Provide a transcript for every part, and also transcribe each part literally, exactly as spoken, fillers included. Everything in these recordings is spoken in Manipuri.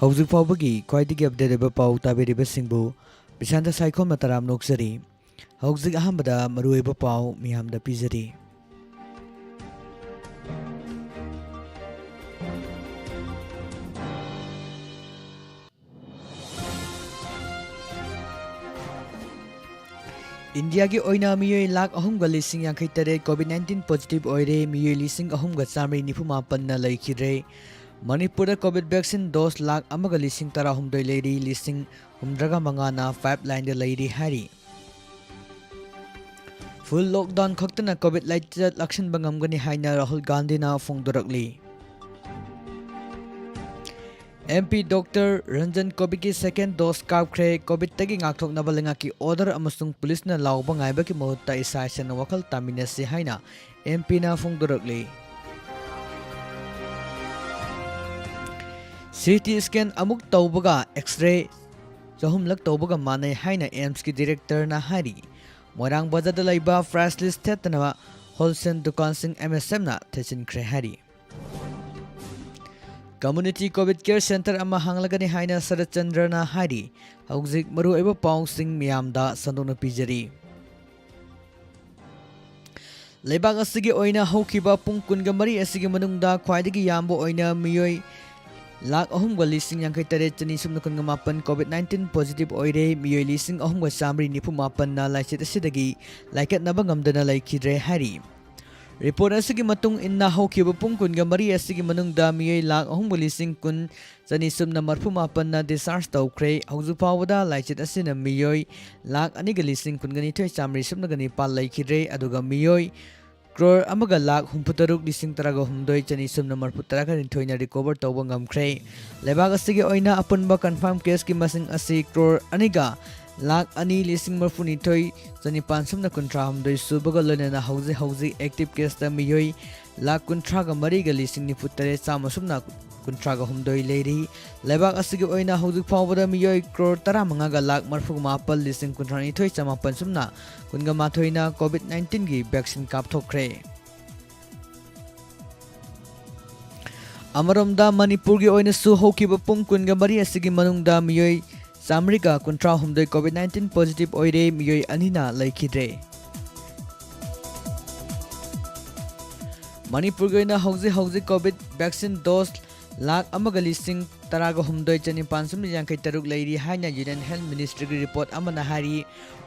ꯍꯧꯖꯤꯛ ꯐꯥꯎꯕꯒꯤ ꯈ꯭ꯋꯥꯏꯗꯒꯤ ꯑꯞꯗꯦꯠ ꯑꯣꯏꯕ ꯄꯥꯎ ꯇꯥꯕꯤꯔꯤꯕꯁꯤꯡꯕꯨ ꯕꯤꯁꯥꯟꯇ ꯁꯥꯏꯈꯣꯝꯅ ꯇꯔꯥꯝꯅ ꯑꯣꯛꯆꯔꯤ꯫ ꯍꯧꯖꯤꯛ ꯑꯍꯥꯟꯕꯗ ꯃꯔꯨꯑꯣꯏꯕ ꯄꯥꯎ ꯃꯤꯌꯥꯝꯗ ꯄꯤꯖꯔꯤ꯫ ꯏꯟꯗꯤꯌꯥꯒꯤ ꯑꯣꯏꯅ ꯃꯤꯑꯣꯏ ꯂꯥꯈ ꯑꯍꯨꯝꯒ ꯂꯤꯁꯤꯡ ꯌꯥꯡꯈꯩ ꯇꯔꯦꯠ ꯀꯣꯚꯤꯗ ꯅꯥꯏꯟꯇꯤꯟ ꯄꯣꯖꯤꯇꯤꯚ ꯑꯣꯏꯔꯦ, ꯃꯤꯑꯣꯏ ꯂꯤꯁꯤꯡ ꯑꯍꯨꯝꯒ ꯆꯥꯃꯔꯤ ꯅꯤꯐꯨ ꯃꯥꯄꯟꯅ ꯂꯩꯈꯤꯗ꯭ꯔꯦ꯫ ꯃꯅꯤꯄꯨꯔꯗ ꯀꯣꯚꯤꯗ ꯚꯦꯛꯁꯤꯟ ꯗꯣꯁ ꯂꯥꯈ ꯑꯃꯒ ꯂꯤꯁꯤꯡ ꯇꯔꯥꯍꯨꯝꯗꯣꯏ ꯂꯩꯔꯤ, ꯂꯤꯁꯤꯡ ꯍꯨꯝꯗ꯭ꯔꯥꯒ ꯃꯉꯥꯅ ꯐ꯭ꯔꯟꯠ ꯂꯥꯏꯟꯗ ꯂꯩꯔꯤ ꯍꯥꯏꯔꯤ꯫ ꯐꯨꯜ ꯂꯣꯛꯗꯥꯎꯟ ꯈꯛꯇꯅ ꯀꯣꯚꯤꯗ ꯂꯥꯏꯆꯠ ꯂꯥꯛꯁꯤꯟꯕ ꯉꯝꯒꯅꯤ ꯍꯥꯏꯅ ꯔꯥꯍꯨꯜ ꯒꯥꯟꯙꯤꯅ ꯐꯣꯡꯗꯣꯔꯛꯂꯤ꯫ ꯑꯦꯝ ꯄꯤ ꯗꯣꯛꯇꯔ ꯔꯟꯖꯟ ꯀꯣꯚꯤꯗꯀꯤ ꯁꯦꯀꯦꯟ ꯗꯣꯁ ꯀꯥꯞꯈ꯭ꯔꯦ꯫ ꯀꯣꯚꯤꯗꯇꯒꯤ ꯉꯥꯛꯊꯣꯛꯅꯕ ꯂꯩꯉꯥꯛꯀꯤ ꯑꯣꯔꯗꯔ ꯑꯃꯁꯨꯡ ꯄꯨꯂꯤꯁꯅ ꯂꯥꯎꯕ ꯉꯥꯏꯕꯒꯤ ꯃꯍꯨꯠꯇ ꯏꯁꯥ ꯏꯁꯥꯅ ꯋꯥꯈꯜ ꯇꯥꯃꯤꯟꯅꯁꯤ ꯍꯥꯏꯅ ꯑꯦꯝ ꯄꯤꯅ ꯐꯣꯡꯗꯣꯔꯛꯂꯤ꯫ ꯁꯤ ꯇꯤ ꯁ꯭ꯀꯦꯟ ꯑꯃꯨꯛ ꯇꯧꯕꯒ ꯑꯦꯛꯁ ꯔꯦ ꯆꯍꯨꯝꯂꯛ ꯇꯧꯕꯒ ꯃꯥꯟꯅꯩ ꯍꯥꯏꯅ ꯑꯦꯝꯁꯀꯤ ꯗꯤꯔꯦꯛꯇꯔꯅ ꯍꯥꯏꯔꯤ꯫ ꯃꯣꯏꯔꯥꯡ ꯕꯖꯥꯔꯗ ꯂꯩꯕ ꯄ꯭ꯔꯥꯏꯁ ꯂꯤꯁ ꯊꯦꯠꯇꯅꯕ ꯍꯣꯜꯁꯦꯜ ꯗꯨꯀꯥꯟꯁꯤꯡ ꯑꯦꯝ ꯑꯦꯁ ꯑꯦꯝꯅ ꯊꯦꯠꯆꯤꯟꯈ꯭ꯔꯦ ꯍꯥꯏꯔꯤ꯫ ꯀꯝꯃ꯭ꯌꯨꯅꯤꯇꯤ ꯀꯣꯚꯤꯗ ꯀꯦꯌꯔ ꯁꯦꯟꯇꯔ ꯑꯃ ꯍꯥꯡꯂꯒꯅꯤ ꯍꯥꯏꯅ ꯁꯔꯠ ꯆꯟꯗ꯭ꯔꯅ ꯍꯥꯏꯔꯤ꯫ ꯍꯧꯖꯤꯛ ꯃꯔꯨꯑꯣꯏꯕ ꯄꯥꯎꯁꯤꯡ ꯃꯤꯌꯥꯝꯗ ꯁꯟꯗꯣꯛꯅ ꯄꯤꯖꯔꯤ꯫ ꯂꯩꯕꯥꯛ ꯑꯁꯤꯒꯤ ꯑꯣꯏꯅ ꯍꯧꯈꯤꯕ ꯄꯨꯡ ꯀꯨꯟꯒ ꯃꯔꯤ ꯑꯁꯤꯒꯤ ꯃꯅꯨꯡꯗ ꯈ꯭ꯋꯥꯏꯗꯒꯤ ꯌꯥꯝꯕ ꯑꯣꯏꯅ ꯃꯤꯑꯣꯏ ꯂꯥꯈ ꯑꯍꯨꯝꯒ ꯂꯤꯁꯤꯡ ꯌꯥꯡꯈꯩ ꯇꯔꯦꯠ ꯆꯅꯤ ꯁꯨꯞꯅ ꯀꯨꯟꯒ ꯃꯥꯄꯟ ꯀꯣꯚꯤꯗ ꯅꯥꯏꯟꯇꯤꯟ ꯄꯣꯖꯤꯇꯤꯚ ꯑꯣꯏꯔꯦ꯫ ꯃꯤꯑꯣꯏ ꯂꯤꯁꯤꯡ ꯑꯍꯨꯝꯒ ꯆꯥꯃꯔꯤ ꯅꯤꯐꯨ ꯃꯥꯄꯟꯅ ꯂꯥꯏꯆꯠ ꯑꯁꯤꯗꯒꯤ ꯂꯥꯏꯀꯠꯅꯕ ꯉꯝꯗꯅ ꯂꯩꯈꯤꯗ꯭ꯔꯦ ꯍꯥꯏꯔꯤ꯫ ꯔꯤꯄꯣꯔꯠ ꯑꯁꯤꯒꯤ ꯃꯇꯨꯡ ꯏꯟꯅ ꯍꯧꯈꯤꯕ ꯄꯨꯡ ꯀꯨꯟꯒ ꯃꯔꯤ ꯑꯁꯤꯒꯤ ꯃꯅꯨꯡꯗ ꯃꯤꯑꯣꯏ ꯂꯥꯈ ꯑꯍꯨꯝꯒ ꯂꯤꯁꯤꯡ ꯀꯨꯟ ꯆꯅꯤ ꯁꯨꯞꯅ ꯃꯔꯤꯐꯨ ꯃꯥꯄꯟꯅ ꯗꯤꯁꯆꯥꯔꯖ ꯇꯧꯈ꯭ꯔꯦ꯫ ꯍꯧꯖꯤꯛ ꯐꯥꯎꯕꯗ ꯂꯥꯏꯆꯠ ꯑꯁꯤꯅ ꯃꯤꯑꯣꯏ ꯂꯥꯈ ꯑꯅꯤꯒ ꯂꯤꯁꯤꯡ ꯀꯨꯟꯒ ꯅꯤꯊꯣꯏ ꯆꯥꯃꯔꯤ ꯁꯨꯞꯅꯒ ꯅꯤꯄꯥꯜ ꯂꯩꯈꯤꯗ꯭ꯔꯦ, ꯑꯗꯨꯒ ꯃꯤꯑꯣꯏ ꯀ꯭ꯔꯣꯔ ꯑꯃꯒ ꯂꯥꯈ ꯍꯨꯝꯐꯨꯇꯔꯨꯛ ꯂꯤꯁꯤꯡ ꯇꯔꯥꯒ ꯍꯨꯝꯗꯣꯏ ꯆꯅꯤ ꯁꯨꯞꯅ ꯃꯔꯤꯐꯨ ꯇꯔꯥꯒ ꯅꯤꯊꯣꯏꯅ ꯔꯤꯀꯣꯚꯔ ꯇꯧꯕ ꯉꯝꯈ꯭ꯔꯦ꯫ ꯂꯩꯕꯥꯛ ꯑꯁꯤꯒꯤ ꯑꯣꯏꯅ ꯑꯄꯨꯟꯕ ꯀꯟꯐꯥꯔꯝ ꯀꯦꯁꯀꯤ ꯃꯁꯤꯡ ꯑꯁꯤ ꯀ꯭ꯔꯣꯔ ꯑꯅꯤꯒ ꯂꯥꯈ ꯑꯅꯤ ꯂꯤꯁꯤꯡ ꯃꯔꯤꯐꯨꯅꯤꯊꯣꯏ ꯆꯅꯤꯄꯥꯟ ꯁꯨꯞꯅ ꯀꯨꯟꯊ꯭ꯔꯥ ꯍꯨꯝꯗꯣꯏ ꯁꯨꯕꯒ ꯂꯣꯏꯅꯅ ꯍꯧꯖꯤꯛ ꯍꯧꯖꯤꯛ ꯑꯦꯛꯇꯤꯚ ꯀꯦꯁꯇ ꯃꯤꯑꯣꯏ ꯂꯥꯈ ꯀꯨꯟꯊ꯭ꯔꯥꯒ ꯃꯔꯤꯒ ꯂꯤꯁꯤꯡ ꯅꯤꯐꯨ ꯇꯔꯦꯠ ꯆꯥꯝꯃ ꯁꯨꯞꯅ ꯀꯨꯟꯊ꯭ꯔꯥꯒ ꯍꯨꯝꯗꯣꯏ ꯂꯩꯔꯤ꯫ ꯂꯩꯕꯥꯛ ꯑꯁꯤꯒꯤ ꯑꯣꯏꯅ ꯍꯧꯖꯤꯛ ꯐꯥꯎꯕꯗ ꯃꯤꯑꯣꯏ ꯀ꯭ꯔꯣꯔ ꯇꯔꯥꯃꯉꯥꯒ ꯂꯥꯈ ꯃꯔꯤꯐꯨ ꯃꯥꯄꯜ ꯂꯤꯁꯤꯡ ꯀꯨꯟꯊ꯭ꯔꯥ ꯅꯤꯊꯣꯏ ꯆꯃꯥꯄꯜ ꯁꯨꯞꯅ ꯀꯨꯟꯒ ꯃꯥꯊꯣꯏꯅ ꯀꯣꯚꯤꯗ ꯅꯥꯏꯟꯇꯤꯟꯒꯤ ꯚꯦꯛꯁꯤꯟ ꯀꯥꯞꯊꯣꯛꯈ꯭ꯔꯦ꯫ ꯑꯃꯔꯣꯝꯗ, ꯃꯅꯤꯄꯨꯔꯒꯤ ꯑꯣꯏꯅꯁꯨ ꯍꯧꯈꯤꯕ ꯄꯨꯡ ꯀꯨꯟꯒ ꯃꯔꯤ ꯑꯁꯤꯒꯤ ꯃꯅꯨꯡꯗ ꯃꯤꯑꯣꯏ ꯆꯥꯃꯔꯤꯒ ꯀꯨꯟꯊ꯭ꯔꯥ ꯍꯨꯝꯗꯣꯏ COVID nineteen positive ꯑꯣꯏꯔꯦ, ꯃꯤꯑꯣꯏ ꯑꯅꯤꯅ ꯂꯩꯈꯤꯗ꯭ꯔꯦ꯫ ꯃꯅꯤꯄꯨꯔꯒꯤ ꯑꯣꯏꯅ ꯍꯧꯖꯤꯛ ꯍꯧꯖꯤꯛ COVID vaccine dose ꯂꯥꯈ ꯑꯃꯒ ꯂꯤꯁꯤꯡ ꯇꯔꯥꯒ ꯍꯨꯝꯗꯣꯏ ꯆꯅꯤꯄꯥꯟ ꯁꯨꯞꯅ ꯌꯥꯡꯈꯩ ꯇꯔꯨꯛ ꯂꯩꯔꯤ ꯍꯥꯏꯅ Union Health Ministryꯒꯤ report ꯑꯃꯅ ꯍꯥꯏꯔꯤ꯫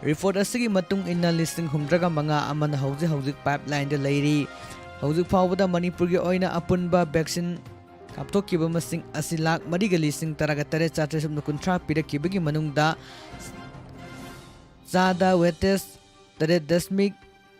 Report ꯑꯁꯤꯒꯤ ꯃꯇꯨꯡ ꯏꯟꯅ, ꯂꯤꯁꯤꯡ ꯍꯨꯝꯗ꯭ꯔꯥꯒ ꯃꯉꯥ ꯑꯃꯅ ꯍꯧꯖꯤꯛ ꯍꯧꯖꯤꯛ pipelineꯗ ꯂꯩꯔꯤ꯫ ꯍꯧꯖꯤꯛ ꯐꯥꯎꯕꯗ ꯃꯅꯤꯄꯨꯔꯒꯤ ꯑꯣꯏꯅ ꯑꯄꯨꯟꯕ vaccine ꯀꯥꯞꯊꯣꯛꯈꯤꯕ ꯃꯁꯤꯡ ꯑꯁꯤ ꯂꯥꯈ ꯃꯔꯤꯒ ꯂꯤꯁꯤꯡ ꯇꯔꯥꯒ ꯇꯔꯦꯠ ꯆꯥꯇ꯭ꯔꯦꯠ ꯁꯨꯞꯅ ꯀꯨꯟꯊ꯭ꯔꯥ ꯄꯤꯔꯛꯈꯤꯕꯒꯤ ꯃꯅꯨꯡꯗ, ꯆꯥꯗ weightage ꯇꯔꯦꯠ ꯗꯁꯃꯤꯛ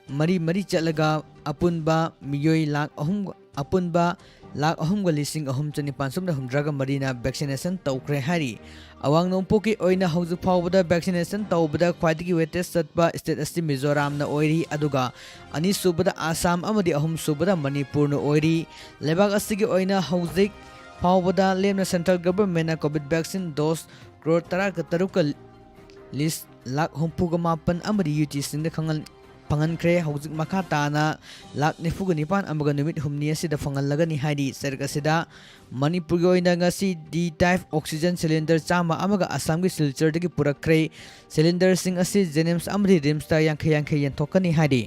ꯃꯔꯤ ꯃꯔꯤ ꯆꯠꯂꯒ ꯑꯄꯨꯟꯕ ꯃꯤꯑꯣꯏ ꯂꯥꯈ ꯑꯍꯨꯝ, ꯑꯄꯨꯟꯕ ꯂꯥꯈ ꯑꯍꯨꯝꯒ ꯂꯤꯁꯤꯡ ꯑꯍꯨꯝ ꯆꯅꯤꯄꯥꯟ ꯁꯨꯞꯅ ꯍꯨꯝꯗ꯭ꯔꯥꯒ ꯃꯔꯤꯅ vaccination ꯇꯧꯈ꯭ꯔꯦ ꯍꯥꯏꯔꯤ꯫ ꯑꯋꯥꯡ ꯅꯣꯡꯄꯣꯛꯀꯤ ꯑꯣꯏꯅ ꯍꯧꯖꯤꯛ ꯐꯥꯎꯕꯗ vaccination ꯇꯧꯕꯗ ꯈ꯭ꯋꯥꯏꯗꯒꯤ weightage ꯆꯠꯄ state ꯑꯁꯤ ꯃꯤꯖꯣꯔꯥꯝꯅ ꯑꯣꯏꯔꯤ, ꯑꯗꯨꯒ ꯑꯅꯤꯁꯨꯕꯗ ꯑꯁꯥꯝ ꯑꯃꯗꯤ ꯑꯍꯨꯝꯁꯨꯕꯗ ꯃꯅꯤꯄꯨꯔꯅ ꯑꯣꯏꯔꯤ꯫ ꯂꯩꯕꯥꯛ ꯑꯁꯤꯒꯤ ꯑꯣꯏꯅ ꯍꯧꯖꯤꯛ ꯐꯥꯎꯕꯗ ꯂꯦꯝꯅ central governmentꯅ COVID vaccine dose crore ꯇꯔꯥꯒ ꯇꯔꯨꯛꯀ ꯂꯤꯁ ꯂꯥꯈ ꯍꯨꯝꯐꯨꯒ ꯃꯥꯄꯟ ꯑꯃꯗꯤ UTꯁꯤꯡꯗ ꯈꯪꯍꯟ-, ꯐꯪꯍꯟꯈ꯭ꯔꯦ꯫ ꯍꯧꯖꯤꯛ ꯃꯈꯥ ꯇꯥꯅ ꯂꯥꯈ ꯅꯤꯐꯨꯒ ꯅꯤꯄꯥꯟ ꯑꯃꯒ ꯅꯨꯃꯤꯠ ꯍꯨꯝꯅꯤ ꯑꯁꯤꯗ ꯐꯪꯍꯜꯂꯒꯅꯤ ꯍꯥꯏꯔꯤ꯫ ꯆꯔꯛ ꯑꯁꯤꯗ ꯃꯅꯤꯄꯨꯔꯒꯤ ꯑꯣꯏꯅ ꯉꯁꯤ D type oxygen cylinder ꯆꯥꯝꯃ ꯑꯃꯒ ꯑꯁꯥꯝꯒꯤ ꯁꯤꯜꯆꯔꯗꯒꯤ ꯄꯨꯔꯛꯈ꯭ꯔꯦ꯫ Cylinderꯁꯤꯡ ꯑꯁꯤ JNIMS ꯑꯃꯗꯤ RIMSꯇ ꯌꯥꯡꯈꯩ ꯌꯥꯡꯈꯩ ꯌꯦꯟꯊꯣꯛꯀꯅꯤ ꯍꯥꯏꯔꯤ꯫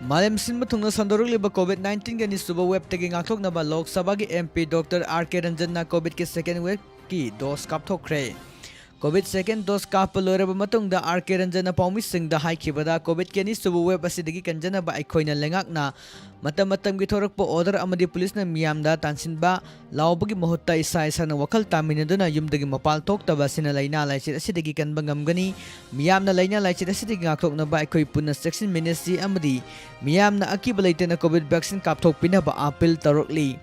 ꯃꯥꯂꯦꯝ ꯁꯤꯟꯕ ꯊꯨꯡꯅ ꯁꯟꯗꯣꯔꯛꯂꯤꯕ COVID nineteenꯒꯤ ꯑꯅꯤꯁꯨꯕ waveꯇꯒꯤ ꯉꯥꯛꯊꯣꯛꯅꯕ ꯂꯣꯛ ꯁꯚꯥꯒꯤ MP Doctor R K Ranjanꯅ COVIDꯀꯤ second waveꯀꯤ dose ꯀꯥꯞꯊꯣꯛꯈ꯭ꯔꯦ꯫ COVID second dose ꯀꯥꯞꯄ ꯂꯣꯏꯔꯕ ꯃꯇꯨꯡꯗ R K Ranjanꯅ ꯄꯥꯎꯃꯤꯁꯤꯡꯗ ꯍꯥꯏꯈꯤꯕꯗ, COVIDꯀꯤ ꯑꯅꯤꯁꯨꯕ wave ꯑꯁꯤꯗꯒꯤ ꯀꯟꯖꯅꯕ ꯑꯩꯈꯣꯏꯅ ꯂꯩꯉꯥꯛꯅ ꯃꯇꯝ ꯃꯇꯝꯒꯤ ꯊꯣꯔꯛꯄ order ꯑꯃꯗꯤ ꯄꯨꯂꯤꯁꯅ ꯃꯤꯌꯥꯝꯗ ꯇꯥꯟꯁꯤꯟꯕ ꯂꯥꯎꯕꯒꯤ ꯃꯍꯨꯠꯇ ꯏꯁꯥ ꯏꯁꯥꯅ ꯋꯥꯈꯜ ꯇꯥꯃꯤꯟꯅꯗꯨꯅ ꯌꯨꯝꯗꯒꯤ ꯃꯄꯥꯜ ꯊꯣꯛꯇꯕ ꯑꯁꯤꯅ ꯂꯥꯏꯅꯥ ꯂꯥꯏꯆꯠ ꯑꯁꯤꯗꯒꯤ ꯀꯟꯕ ꯉꯝꯒꯅꯤ꯫ ꯃꯤꯌꯥꯝꯅ ꯂꯥꯏꯅꯥ ꯂꯥꯏꯆꯠ ꯑꯁꯤꯗꯒꯤ ꯉꯥꯛꯊꯣꯛꯅꯕ ꯑꯩꯈꯣꯏ ꯄꯨꯟꯅ ꯆꯦꯛꯁꯤꯟꯃꯤꯟꯅꯁꯤ ꯑꯃꯗꯤ ꯃꯤꯌꯥꯝꯅ ꯑꯀꯤꯕ ꯂꯩꯇꯅ COVID vaccine ꯀꯥꯞꯊꯣꯛꯄꯤꯅꯕ appeal ꯇꯧꯔꯛꯂꯤ꯫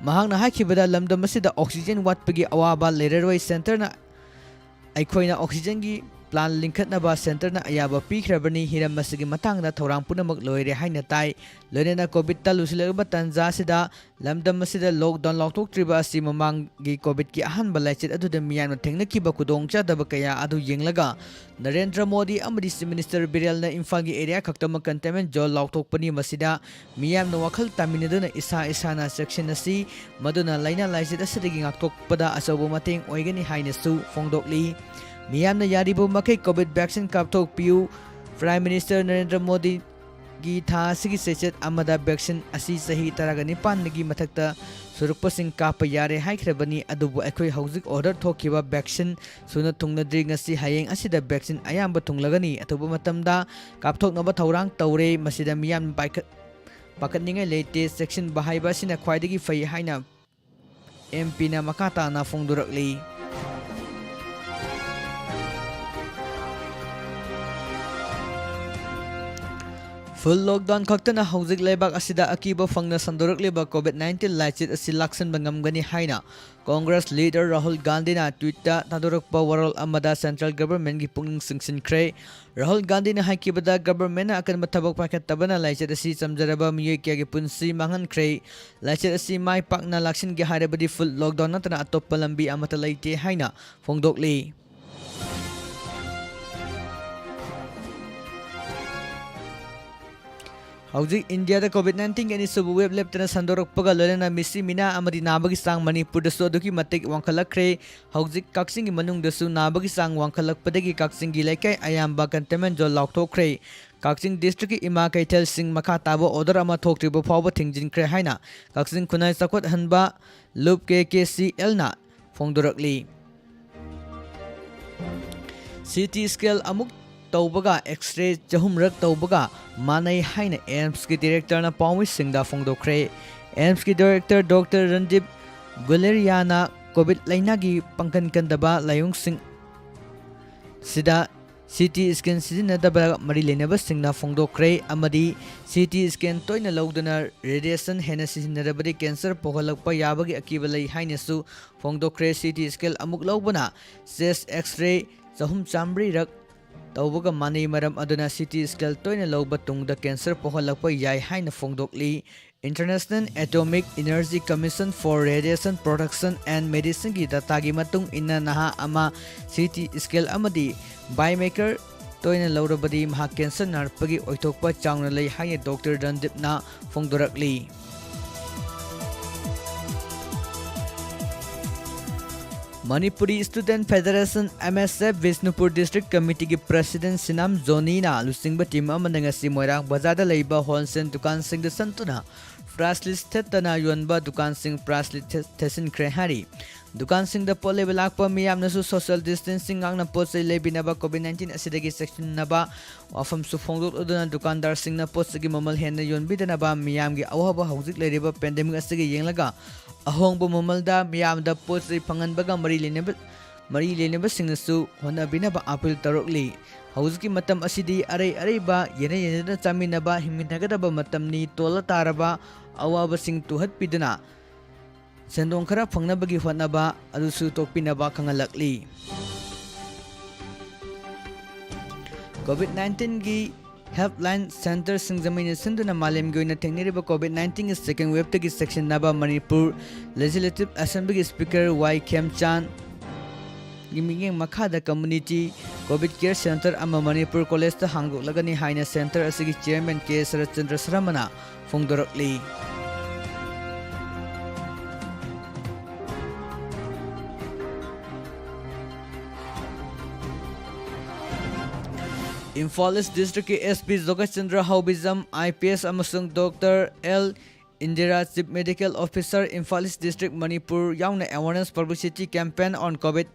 ꯃꯍꯥꯛꯅ ꯍꯥꯏꯈꯤꯕꯗ, ꯂꯝꯗꯝ ꯑꯁꯤꯗ oxygen ꯋꯥꯠꯄꯒꯤ ꯑꯋꯥꯕ ꯂꯩꯔꯔꯣꯏ꯫ Centreꯅ ꯑꯩꯈꯣꯏꯅ oxygenꯒꯤ plan ꯂꯤꯡꯈꯠꯅꯕ centreꯅ ꯑꯌꯥꯕ ꯄꯤꯈ꯭ꯔꯕꯅꯤ꯫ ꯍꯤꯔꯝ ꯑꯁꯤꯒꯤ ꯃꯇꯥꯡꯗ ꯊꯧꯔꯥꯡ ꯄꯨꯝꯅꯃꯛ ꯂꯣꯏꯔꯦ ꯍꯥꯏꯅ ꯇꯥꯏ꯫ ꯂꯣꯏꯅꯅ COVIDꯇ ꯂꯨꯁꯤꯜꯂꯛꯂꯕ ꯇꯥꯟꯖꯥ ꯑꯁꯤꯗ ꯂꯝꯗꯝ ꯑꯁꯤꯗ lockdown ꯂꯥꯎꯊꯣꯛꯇ꯭ꯔꯤꯕ ꯑꯁꯤ ꯃꯃꯥꯡꯒꯤ COVIDꯀꯤ ꯑꯍꯥꯟꯕ ꯂꯥꯏꯆꯠ ꯑꯗꯨꯗ ꯃꯤꯌꯥꯝꯅ ꯊꯦꯡꯅꯈꯤꯕ ꯈꯨꯗꯣꯡꯆꯥꯗꯕ ꯀꯌꯥ ꯑꯗꯨ ꯌꯦꯡꯂꯒ ꯅꯔꯦꯟꯗ꯭ꯔ ꯃꯣꯗꯤ ꯑꯃꯗꯤ Chief Minister ꯕꯤꯔꯦꯜꯅ ꯏꯝꯐꯥꯜꯒꯤ area ꯈꯛꯇꯃꯛ containment zone ꯂꯥꯎꯊꯣꯛꯄꯅꯤ꯫ ꯃꯁꯤꯗ ꯃꯤꯌꯥꯝꯅ ꯋꯥꯈꯜ ꯇꯥꯃꯤꯟꯅꯗꯨꯅ ꯏꯁꯥ ꯏꯁꯥꯅ ꯆꯦꯛꯁꯤꯟꯅꯁꯤ, ꯃꯗꯨꯅ ꯂꯥꯏꯅꯥ ꯂꯥꯏꯆꯠ ꯑꯁꯤꯗꯒꯤ ꯉꯥꯛꯊꯣꯛꯄꯗ ꯑꯆꯧꯕ ꯃꯇꯦꯡ ꯑꯣꯏꯒꯅꯤ ꯍꯥꯏꯅꯁꯨ ꯐꯣꯡꯗꯣꯛꯂꯤ꯫ ꯃꯤꯌꯥꯝꯅ ꯌꯥꯔꯤꯕ ꯃꯈꯩ COVID vaccine ꯀꯥꯞꯊꯣꯛꯄꯤꯌꯨ꯫ Prime Minister Narendra ꯃꯣꯗꯤꯒꯤ ꯊꯥ ꯑꯁꯤꯒꯤ ꯆꯩꯆꯠ ꯑꯃꯗ vaccine ꯑꯁꯤ ꯆꯍꯤ ꯇꯔꯥꯒ ꯅꯤꯄꯥꯟꯗꯒꯤ ꯃꯊꯛꯇ ꯁꯨꯔꯛꯄꯁꯤꯡ ꯀꯥꯞꯄ ꯌꯥꯔꯦ ꯍꯥꯏꯈ꯭ꯔꯕꯅꯤ꯫ ꯑꯗꯨꯕꯨ ꯑꯩꯈꯣꯏ ꯍꯧꯖꯤꯛ order ꯊꯣꯛꯈꯤꯕ vaccine ꯁꯨꯅ ꯊꯨꯡꯂꯗ꯭ꯔꯤ꯫ ꯉꯁꯤ ꯍꯌꯦꯡ ꯑꯁꯤꯗ vaccine ꯑꯌꯥꯝꯕ ꯊꯨꯡꯂꯒꯅꯤ꯫ ꯑꯊꯨꯕ ꯃꯇꯝꯗ ꯀꯥꯞꯊꯣꯛꯅꯕ ꯊꯧꯔꯥꯡ ꯇꯧꯔꯦ꯫ ꯃꯁꯤꯗ ꯃꯤꯌꯥꯝ ꯄꯥꯏꯈꯠ-, ꯄꯥꯈꯠꯅꯤꯡꯉꯥꯏ ꯂꯩꯇꯦ꯫ ꯆꯦꯛꯁꯤꯟꯕ ꯍꯥꯏꯕ ꯑꯁꯤꯅ ꯈ꯭ꯋꯥꯏꯗꯒꯤ ꯐꯩ ꯍꯥꯏꯅ MPꯅ ꯃꯈꯥ ꯇꯥꯅ ꯐꯣꯡꯗꯣꯔꯛꯂꯤ꯫ Full lockdown ꯈꯛꯇꯅ ꯍꯧꯖꯤꯛ ꯂꯩꯕꯥꯛ ꯑꯁꯤꯗ ꯑꯀꯤꯕ ꯐꯪꯅ ꯁꯟꯗꯣꯔꯛꯂꯤꯕ COVID nineteen ꯂꯥꯏꯆꯠ ꯑꯁꯤ ꯂꯥꯛꯁꯤꯟꯕ ꯉꯝꯒꯅꯤ ꯍꯥꯏꯅ Congress leader ꯔꯥꯍꯨꯜ ꯒꯥꯟꯙꯤꯅ Twitterꯗ ꯊꯥꯗꯣꯔꯛꯄ ꯋꯥꯔꯣꯜ ꯑꯃꯗ central governmentꯀꯤ ꯄꯨꯛꯅꯤꯡ ꯆꯤꯡꯁꯤꯟꯈ꯭ꯔꯦ꯫ ꯔꯥꯍꯨꯜ ꯒꯥꯟꯙꯤꯅ ꯍꯥꯏꯈꯤꯕꯗ, governmentꯅ ꯑꯀꯟꯕ ꯊꯕꯛ ꯄꯥꯏꯈꯠꯇꯕꯅ ꯂꯥꯏꯆꯠ ꯑꯁꯤ ꯆꯝꯖꯔꯕ ꯃꯤꯑꯣꯏ ꯀꯌꯥꯒꯤ ꯄꯨꯟꯁꯤ ꯃꯥꯡꯍꯟꯈ꯭ꯔꯦ꯫ ꯂꯥꯏꯆꯠ ꯑꯁꯤ ꯃꯥꯏ ꯄꯥꯛꯅ ꯂꯥꯛꯁꯤꯟꯒꯦ ꯍꯥꯏꯔꯕꯗꯤ full lockdown ꯅꯠꯇꯅ ꯑꯇꯣꯞꯄ ꯂꯝꯕꯤ ꯑꯃꯠꯇ ꯂꯩꯇꯦ ꯍꯥꯏꯅ ꯐꯣꯡꯗꯣꯛꯂꯤ꯫ ꯍꯧꯖꯤꯛ ꯏꯟꯗꯤꯌꯥꯗ COVID nineteenꯒꯤ ꯑꯅꯤꯁꯨꯕ wave ꯂꯦꯞꯇꯅ ꯁꯟꯗꯣꯔꯛꯄꯒ ꯂꯣꯏꯅꯅ ꯃꯤꯁꯤ ꯃꯤꯅꯥ ꯑꯃꯗꯤ ꯅꯥꯕꯒꯤ ꯆꯥꯡ ꯃꯅꯤꯄꯨꯔꯗꯁꯨ ꯑꯗꯨꯛꯀꯤ ꯃꯇꯤꯛ ꯋꯥꯡꯈꯠꯂꯛꯈ꯭ꯔꯦ꯫ ꯍꯧꯖꯤꯛ ꯀꯛꯆꯤꯡꯒꯤ ꯃꯅꯨꯡꯗꯁꯨ ꯅꯥꯕꯒꯤ ꯆꯥꯡ ꯋꯥꯡꯈꯠꯂꯛꯄꯗꯒꯤ ꯀꯛꯆꯤꯡꯒꯤ ꯂꯩꯀꯥꯏ ꯑꯌꯥꯝꯕ containment zone ꯂꯥꯎꯊꯣꯛꯈ꯭ꯔꯦ꯫ ꯀꯛꯆꯤꯡ districtꯀꯤ ꯏꯃꯥ ꯀꯩꯊꯦꯜꯁꯤꯡ ꯃꯈꯥ ꯇꯥꯕ order ꯑꯃ ꯊꯣꯛꯇ꯭ꯔꯤꯕ ꯐꯥꯎꯕ ꯊꯤꯡꯖꯤꯟꯈ꯭ꯔꯦ ꯍꯥꯏꯅ ꯀꯛꯆꯤꯡ ꯈꯨꯟꯅꯥꯏ ꯆꯥꯎꯈꯠꯍꯟꯕ ꯂꯨꯞ, KKCLꯅ ꯐꯣꯡꯗꯣꯔꯛꯂꯤ꯫ CT scan ꯑꯃꯨꯛ ꯇꯧꯕꯒ X-ray ꯆꯍꯨꯝꯔꯛ ꯇꯧꯕꯒ ꯃꯥꯟꯅꯩ ꯍꯥꯏꯅ AIIMSꯀꯤ directorꯅ ꯄꯥꯎꯃꯤꯁꯤꯡꯗ ꯐꯣꯡꯗꯣꯛꯈ꯭ꯔꯦ꯫ AIIMSꯀꯤ director Doctor ꯔꯟꯗꯤꯞ ꯒꯨꯂꯦꯔꯤꯌꯥꯅ COVID ꯂꯥꯏꯅꯥꯒꯤ ꯄꯥꯡꯒꯜ ꯀꯟꯗꯕ ꯂꯥꯏꯑꯣꯡꯁꯤꯡ ꯁꯤꯗ CT scan ꯁꯤꯖꯤꯟꯅꯗꯕ ꯃꯔꯤ ꯂꯩꯅꯕꯁꯤꯡꯅ ꯐꯣꯡꯗꯣꯛꯈ꯭ꯔꯦ ꯑꯃꯗꯤ CT scan ꯇꯣꯏꯅ ꯂꯧꯗꯨꯅ radiation ꯍꯦꯟꯅ ꯁꯤꯖꯤꯟꯅꯔꯕꯗꯤ cancer ꯄꯣꯛꯍꯜꯂꯛꯄ ꯌꯥꯕꯒꯤ ꯑꯀꯤꯕ ꯂꯩ ꯍꯥꯏꯅꯁꯨ ꯐꯣꯡꯗꯣꯛꯈ꯭ꯔꯦ꯫ CT scan ꯑꯃꯨꯛ ꯂꯧꯕꯅ chest X-ray, ꯆꯍꯨꯝ ꯆꯥꯃꯔꯤꯔꯛ ꯇꯧꯕꯒ ꯃꯥꯟꯅꯩ꯫ ꯃꯔꯝ ꯑꯗꯨꯅ ꯁꯤ ꯇꯤ scan ꯇꯣꯏꯅ ꯂꯧꯕ ꯇꯨꯡꯗ cancer ꯄꯣꯛꯍꯜꯂꯛꯄ ꯌꯥꯏ ꯍꯥꯏꯅ ꯐꯣꯡꯗꯣꯛꯂꯤ꯫ International Atomic Energy Commission for Radiation Protection and Medicineꯒꯤ dataꯒꯤ ꯃꯇꯨꯡ ꯏꯟꯅ, ꯅꯍꯥ ꯑꯃ ꯁꯤ ꯇꯤ scan ꯑꯃꯗꯤ biomarker ꯇꯣꯏꯅ ꯂꯧꯔꯕꯗꯤ ꯃꯍꯥꯛ cancer ꯅꯥꯔꯛꯄꯒꯤ ꯑꯣꯏꯊꯣꯛꯄ ꯆꯥꯎꯅ ꯂꯩ ꯍꯥꯏꯅ ꯗꯣꯛꯇꯔ ꯔꯟꯗꯤꯞꯅ ꯐꯣꯡꯗꯣꯔꯛꯂꯤ꯫ Manipuri Student Federation, M S F, Bishnupur District Committeeꯒꯤ President ꯁꯤꯅꯥꯝ ꯖꯣꯅꯤꯅ ꯂꯨꯆꯤꯡꯕ team ꯑꯃꯅ ꯉꯁꯤ ꯃꯣꯏꯔꯥꯡ ꯕꯖꯥꯔꯗ ꯂꯩꯕ wholesale ꯗꯨꯀꯥꯟꯁꯤꯡꯗ ꯆꯪꯗꯨꯅ price list ꯊꯦꯠꯇꯅ ꯌꯣꯟꯕ ꯗꯨꯀꯥꯟꯁꯤꯡ price list ꯊꯦꯠ-, ꯊꯦꯠꯆꯤꯟꯈ꯭ꯔꯦ ꯍꯥꯏꯔꯤ꯫ ꯗꯨꯀꯥꯟꯁꯤꯡꯗ ꯄꯣꯠ ꯂꯩꯕ ꯂꯥꯛꯄ ꯃꯤꯌꯥꯝꯅꯁꯨ social distancing ꯉꯥꯛꯅ ꯄꯣꯠ ꯆꯩ ꯂꯩꯕꯤꯅꯕ, COVID nineteen ꯑꯁꯤꯗꯒꯤ ꯆꯦꯛꯁꯤꯟꯅꯕ ꯋꯥꯐꯝꯁꯨ ꯐꯣꯡꯗꯣꯛꯂꯗꯨꯅ ꯗꯨꯀꯥꯟꯗꯥꯔꯁꯤꯡꯅ ꯄꯣꯠ ꯆꯩꯒꯤ ꯃꯃꯜ ꯍꯦꯟꯅ ꯌꯣꯟꯕꯤꯗꯅꯕ, ꯃꯤꯌꯥꯝꯒꯤ ꯑꯋꯥꯕ ꯍꯧꯖꯤꯛ ꯂꯩꯔꯤꯕ pandemic ꯑꯁꯤꯒ ꯌꯦꯡꯂꯒ ꯑꯍꯣꯡꯕ ꯃꯃꯜꯗ ꯃꯤꯌꯥꯝꯗ ꯄꯣꯠ ꯆꯩ ꯐꯪꯍꯟꯕꯒ ꯃꯔꯤ ꯂꯩꯅꯕ, ꯃꯔꯤ ꯂꯩꯅꯕꯁꯤꯡꯅꯁꯨ ꯍꯣꯠꯅꯕꯤꯅꯕ appeal ꯇꯧꯔꯛꯂꯤ꯫ ꯍꯧꯖꯤꯛꯀꯤ ꯃꯇꯝ ꯑꯁꯤꯗꯤ ꯑꯔꯩ ꯑꯔꯩꯕ ꯌꯦꯟꯅ ꯌꯦꯟꯅꯗꯨꯅ ꯆꯥꯃꯤꯟꯅꯕ, ꯍꯤꯡꯃꯤꯟꯅꯒꯗꯕ ꯃꯇꯝꯅꯤ꯫ ꯇꯣꯜꯂ ꯇꯥꯔꯕ ꯑꯋꯥꯕꯁꯤꯡ ꯇꯨꯍꯠꯄꯤꯗꯨꯅ ꯁꯦꯟꯗꯣꯡ ꯈꯔ ꯐꯪꯅꯕꯒꯤ ꯍꯣꯠꯅꯕ ꯑꯗꯨꯁꯨ ꯇꯣꯛꯄꯤꯅꯕ ꯈꯪꯍꯜꯂꯛꯂꯤ꯫ COVID nineteenꯒꯤ helpline centreꯁꯤꯡ ꯖꯃꯩꯅ ꯁꯤꯟꯗꯨꯅ ꯃꯥꯂꯦꯝꯒꯤ ꯑꯣꯏꯅ ꯊꯦꯡꯅꯔꯤꯕ COVID nineteenꯒꯤ second waveꯇꯒꯤ ꯆꯦꯛꯁꯤꯟꯅꯕ Manipur Legislative Assemblyꯒꯤ Speaker ꯋꯥꯏ ꯈꯦꯝꯆꯥꯟꯒꯤ ꯃꯤꯠꯌꯦꯡ ꯃꯈꯥꯗ community COVID care centre ꯑꯃ ꯃꯅꯤꯄꯨꯔ collegeꯇ ꯍꯥꯡꯗꯣꯛꯂꯒꯅꯤ ꯍꯥꯏꯅ centre ꯑꯁꯤꯒꯤ chairman ꯀꯦ ꯁꯔꯠꯆꯟꯗ꯭ꯔ ꯁꯔꯃꯅ ꯐꯣꯡꯗꯣꯔꯛꯂꯤ꯫ ꯏꯝꯐꯥꯜ East Districtꯀꯤ S P ꯖꯣꯒꯦꯁ Chandra Haobijam, I P S, ꯑꯃꯁꯨꯡ doctor L Indira, Chief Medical Officer, Imphal East District, Manipur, ꯌꯥꯎꯅ awareness publicity campaign on COVID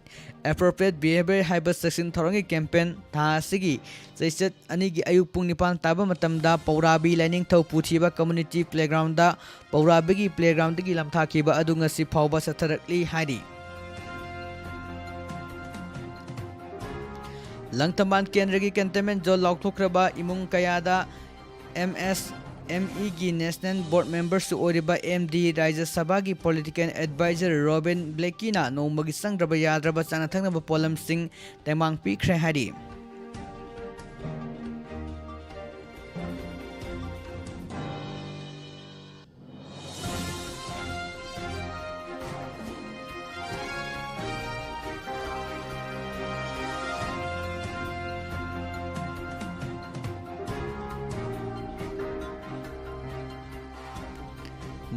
appropriate behavior ꯍꯥꯏꯕ ꯆꯦꯛꯁꯤꯟ ꯊꯧꯔꯥꯡꯒꯤ campaign ꯊꯥ ꯑꯁꯤꯒꯤ ꯆꯩꯆꯠ ꯑꯅꯤꯒꯤ ꯑꯌꯨꯛ ꯄꯨꯡ ꯅꯤꯄꯥꯟ ꯇꯥꯕ ꯃꯇꯝꯗ ꯄꯧꯔꯥꯕꯤ ꯂꯥꯏꯅꯤꯡꯊꯧ ꯄꯨꯊꯤꯕ community playgroundꯗ ꯄꯧꯔꯥꯕꯤꯒꯤ playgroundꯗꯒꯤ ꯂꯝꯊꯥꯈꯤꯕ ꯑꯗꯨ ꯉꯁꯤ ꯐꯥꯎꯕ ꯆꯠꯊꯔꯛꯂꯤ ꯍꯥꯏꯔꯤ꯫ ꯂꯪꯊꯕꯥꯜ ꯀꯦꯟꯗ꯭ꯔꯒꯤ containment zone ꯂꯥꯎꯊꯣꯛꯈ꯭ꯔꯕ ꯏꯃꯨꯡ ꯀꯌꯥꯗ M S ꯑꯦꯝ ꯏꯒꯤ ꯅꯦꯁꯅꯦꯜ ꯕꯣꯔꯗ ꯃꯦꯝꯕꯔꯁꯨ ꯑꯣꯏꯔꯤꯕ ꯑꯦꯝ ꯗꯤ ꯔꯥꯖ꯭ꯌ ꯁꯚꯥꯒꯤ ꯄꯣꯂꯤꯇꯤꯀꯦꯜ ꯑꯦꯗꯚꯥꯏꯖꯔ ꯔꯣꯕꯤꯟ ꯕ꯭ꯂꯦꯀꯤꯅ ꯅꯣꯡꯃꯒꯤ ꯆꯪꯗ꯭ꯔꯕ ꯌꯥꯗ꯭ꯔꯕ ꯆꯥꯅ ꯊꯛꯅꯕ ꯄꯣꯠꯂꯝꯁꯤꯡ ꯇꯦꯡꯕꯥꯡ ꯄꯤꯈ꯭ꯔꯦ ꯍꯥꯏꯔꯤ꯫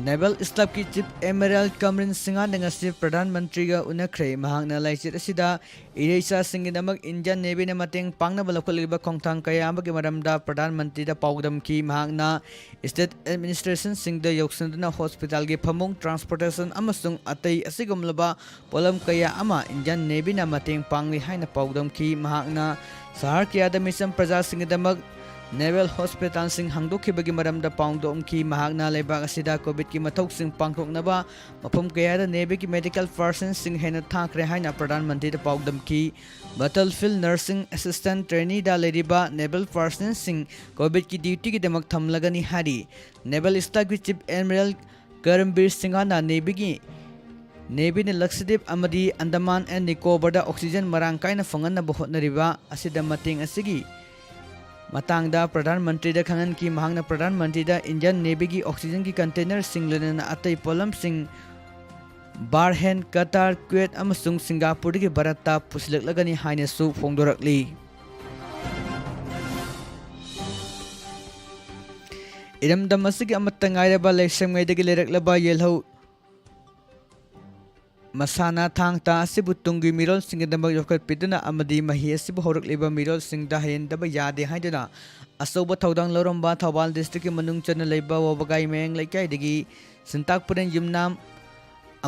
ꯅꯦꯚꯦꯜ ꯁ꯭ꯇꯥꯐꯀꯤ ꯆꯤꯐ ꯑꯦꯗꯃꯤꯔꯦꯜ ꯀꯝꯔꯤꯟ ꯁꯤꯡꯍꯥꯟꯅ ꯉꯁꯤ ꯄ꯭ꯔꯙꯥꯟ ꯃꯟꯇ꯭ꯔꯤꯒ ꯎꯅꯈ꯭ꯔꯦ꯫ ꯃꯍꯥꯛꯅ ꯂꯥꯏꯆꯠ ꯑꯁꯤꯗ ꯏꯔꯩꯆꯥꯁꯤꯡꯒꯤꯗꯃꯛ ꯏꯟꯗꯤꯌꯟ ꯅꯦꯚꯤꯅ ꯃꯇꯦꯡ ꯄꯥꯡꯅꯕ ꯂꯧꯈꯠꯂꯤꯕ ꯈꯣꯡꯊꯥꯡ ꯀꯌꯥ ꯑꯃꯒꯤ ꯃꯔꯝꯗ ꯄ꯭ꯔꯙꯥꯟ ꯃꯟꯇ꯭ꯔꯤꯗ ꯄꯥꯎꯗꯝꯈꯤ꯫ ꯃꯍꯥꯛꯅ ꯁ꯭ꯇꯦꯠ ꯑꯦꯗꯃꯤꯅꯤꯁꯇ꯭ꯔꯦꯁꯟꯁꯤꯡꯗ ꯌꯧꯁꯤꯟꯗꯨꯅ ꯍꯣꯁꯄꯤꯇꯥꯜꯒꯤ ꯐꯃꯨꯡ, ꯇ꯭ꯔꯥꯟꯁꯄꯣꯔꯇꯦꯁꯟ ꯑꯃꯁꯨꯡ ꯑꯇꯩ ꯑꯁꯤꯒꯨꯝꯂꯕ ꯄꯣꯠꯂꯝ ꯀꯌꯥ ꯑꯃ ꯏꯟꯗꯤꯌꯟ ꯅꯦꯚꯤꯅ ꯃꯇꯦꯡ ꯄꯥꯡꯂꯤ ꯍꯥꯏꯅ ꯄꯥꯎꯗꯝꯈꯤ꯫ ꯃꯍꯥꯛꯅ ꯁꯍꯔ ꯀꯌꯥꯗ ꯃꯤꯆꯝ ꯄ꯭ꯔꯖꯥꯁꯤꯡꯒꯤꯗꯃꯛ ꯅꯦꯚꯦꯜ ꯍꯣꯁꯄꯤꯇꯥꯜꯁꯤꯡ ꯍꯥꯡꯗꯣꯛꯈꯤꯕꯒꯤ ꯃꯔꯝꯗ ꯄꯥꯎꯗꯝꯈꯤ꯫ ꯃꯍꯥꯛꯅ ꯂꯩꯕꯥꯛ ꯑꯁꯤꯗ ꯀꯣꯚꯤꯗꯀꯤ ꯃꯊꯧꯁꯤꯡ ꯄꯥꯡꯊꯣꯛꯅꯕ ꯃꯐꯝ ꯀꯌꯥꯗ ꯅꯦꯚꯤꯒꯤ ꯃꯦꯗꯤꯀꯦꯜ ꯄꯔꯁꯟꯁꯤꯡ ꯍꯦꯟꯅ ꯊꯥꯈ꯭ꯔꯦ ꯍꯥꯏꯅ ꯄ꯭ꯔꯙꯥꯟ ꯃꯟꯇ꯭ꯔꯤꯗ ꯄꯥꯎꯗꯝꯈꯤ꯫ ꯕꯦꯇꯜꯐꯤꯜꯗ ꯅꯔꯁꯤꯡ ꯑꯦꯁꯤꯁꯇꯦꯟꯠ ꯇ꯭ꯔꯦꯅꯤꯗ ꯂꯩꯔꯤꯕ ꯅꯦꯚꯦꯜ ꯄꯔꯁꯟꯁꯤꯡ ꯀꯣꯚꯤꯗꯀꯤ ꯗ꯭ꯌꯨꯇꯤꯒꯤꯗꯃꯛ ꯊꯝꯂꯒꯅꯤ ꯍꯥꯏꯔꯤ꯫ ꯅꯦꯚꯦꯜ ꯁ꯭ꯇꯥꯐꯀꯤ ꯆꯤꯐ ꯑꯦꯗꯃꯤꯔꯦꯜ ꯀꯔꯝꯕꯤꯔ ꯁꯤꯡꯍꯅ ꯅꯦꯚꯤꯒꯤ, ꯅꯦꯚꯤꯅ ꯂꯛꯁꯗꯤꯞ ꯑꯃꯗꯤ ꯑꯟꯗꯃꯥꯟ ꯑꯦꯟ ꯅꯤꯀꯣꯕꯔꯗ ꯑꯣꯛꯁꯤꯖꯦꯟ ꯃꯔꯥꯡ ꯀꯥꯏꯅ ꯐꯪꯍꯟꯅꯕ ꯍꯣꯠꯅꯔꯤꯕ ꯑꯁꯤꯗ ꯃꯇꯦꯡ ꯑꯁꯤꯒꯤ ꯃꯇꯥꯡꯗ ꯄ꯭ꯔꯙꯥꯟ ꯃꯟꯇ꯭ꯔꯤꯗ ꯈꯪꯍꯟꯈꯤ꯫ ꯃꯍꯥꯛꯅ ꯄ꯭ꯔꯙꯥꯟ ꯃꯟꯇ꯭ꯔꯤꯗ ꯏꯟꯗꯤꯌꯟ ꯅꯦꯚꯤꯒꯤ ꯑꯣꯛꯁꯤꯖꯦꯟꯒꯤ ꯀꯟꯇꯦꯅꯔꯁꯤꯡ, ꯂꯣꯏꯅꯅ ꯑꯇꯩ ꯄꯣꯠꯂꯝꯁꯤꯡ ꯕꯥꯔꯍꯦꯟ, ꯀꯇꯥꯔ, ꯀꯨꯋꯦꯠ ꯑꯃꯁꯨꯡ ꯁꯤꯡꯒꯥꯄꯨꯔꯗꯒꯤ ꯚꯥꯔꯠꯇ ꯄꯨꯁꯤꯜꯂꯛꯂꯒꯅꯤ ꯍꯥꯏꯅꯁꯨ ꯐꯣꯡꯗꯣꯔꯛꯂꯤ꯫ ꯏꯔꯝꯗꯝ ꯑꯁꯤꯒꯤ ꯑꯃꯠꯇ ꯉꯥꯏꯔꯕ ꯂꯥꯏꯁ꯭ꯔꯝꯉꯩꯗꯒꯤ ꯂꯩꯔꯛꯂꯕ ꯌꯦꯜꯍꯧ ꯃꯁꯥꯟꯅ ꯊꯥꯡ ꯇꯥ ꯑꯁꯤꯕꯨ ꯇꯨꯡꯒꯤ ꯃꯤꯔꯣꯜꯁꯤꯡꯒꯤꯗꯃꯛ ꯌꯣꯛꯈꯠꯄꯤꯗꯨꯅ ꯑꯃꯗꯤ ꯃꯍꯤ ꯑꯁꯤꯕꯨ ꯍꯧꯔꯛꯂꯤꯕ ꯃꯤꯔꯣꯜꯁꯤꯡꯗ ꯍꯩꯍꯟꯗꯕ ꯌꯥꯗꯦ ꯍꯥꯏꯗꯨꯅ ꯑꯆꯧꯕ ꯊꯧꯗꯥꯡ ꯂꯧꯔꯝꯕ ꯊꯧꯕꯥꯜ ꯗꯤꯁꯇ꯭ꯔꯤꯛꯀꯤ ꯃꯅꯨꯡ ꯆꯟꯅ ꯂꯩꯕ ꯋꯥꯕꯒꯥꯏ ꯃꯌꯥꯡ ꯂꯩꯀꯥꯏꯗꯒꯤ ꯁꯤꯟꯇꯥꯛ ꯄꯨꯔꯦꯟ ꯌꯨꯝꯅꯥꯝ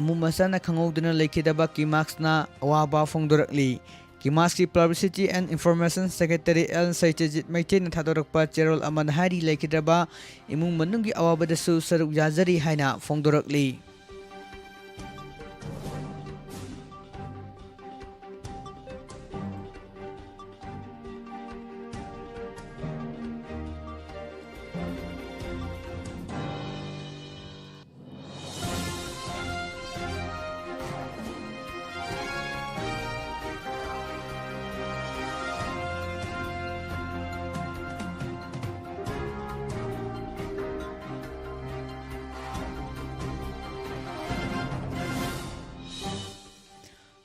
ꯑꯃꯨ ꯃꯁꯥꯅ ꯈꯪꯍꯧꯗꯨꯅ ꯂꯩꯈꯤꯗꯕ ꯀꯤꯃꯥꯛꯁꯅ ꯑꯋꯥꯕ ꯐꯣꯡꯗꯣꯔꯛꯂꯤ꯫ ꯀꯤꯃꯥꯛꯁꯀꯤ publicity and information secretary L Satyajit ꯃꯩꯇꯩꯅ ꯊꯥꯗꯣꯔꯛꯄ ꯆꯦꯔꯣꯜ ꯑꯃꯅ ꯍꯥꯏꯔꯤ, ꯂꯩꯈꯤꯗ꯭ꯔꯕ ꯏꯃꯨꯡ ꯃꯅꯨꯡꯒꯤ ꯑꯋꯥꯕꯗꯁꯨ ꯁꯔꯨꯛ ꯌꯥꯖꯔꯤ ꯍꯥꯏꯅ ꯐꯣꯡꯗꯣꯔꯛꯂꯤ꯫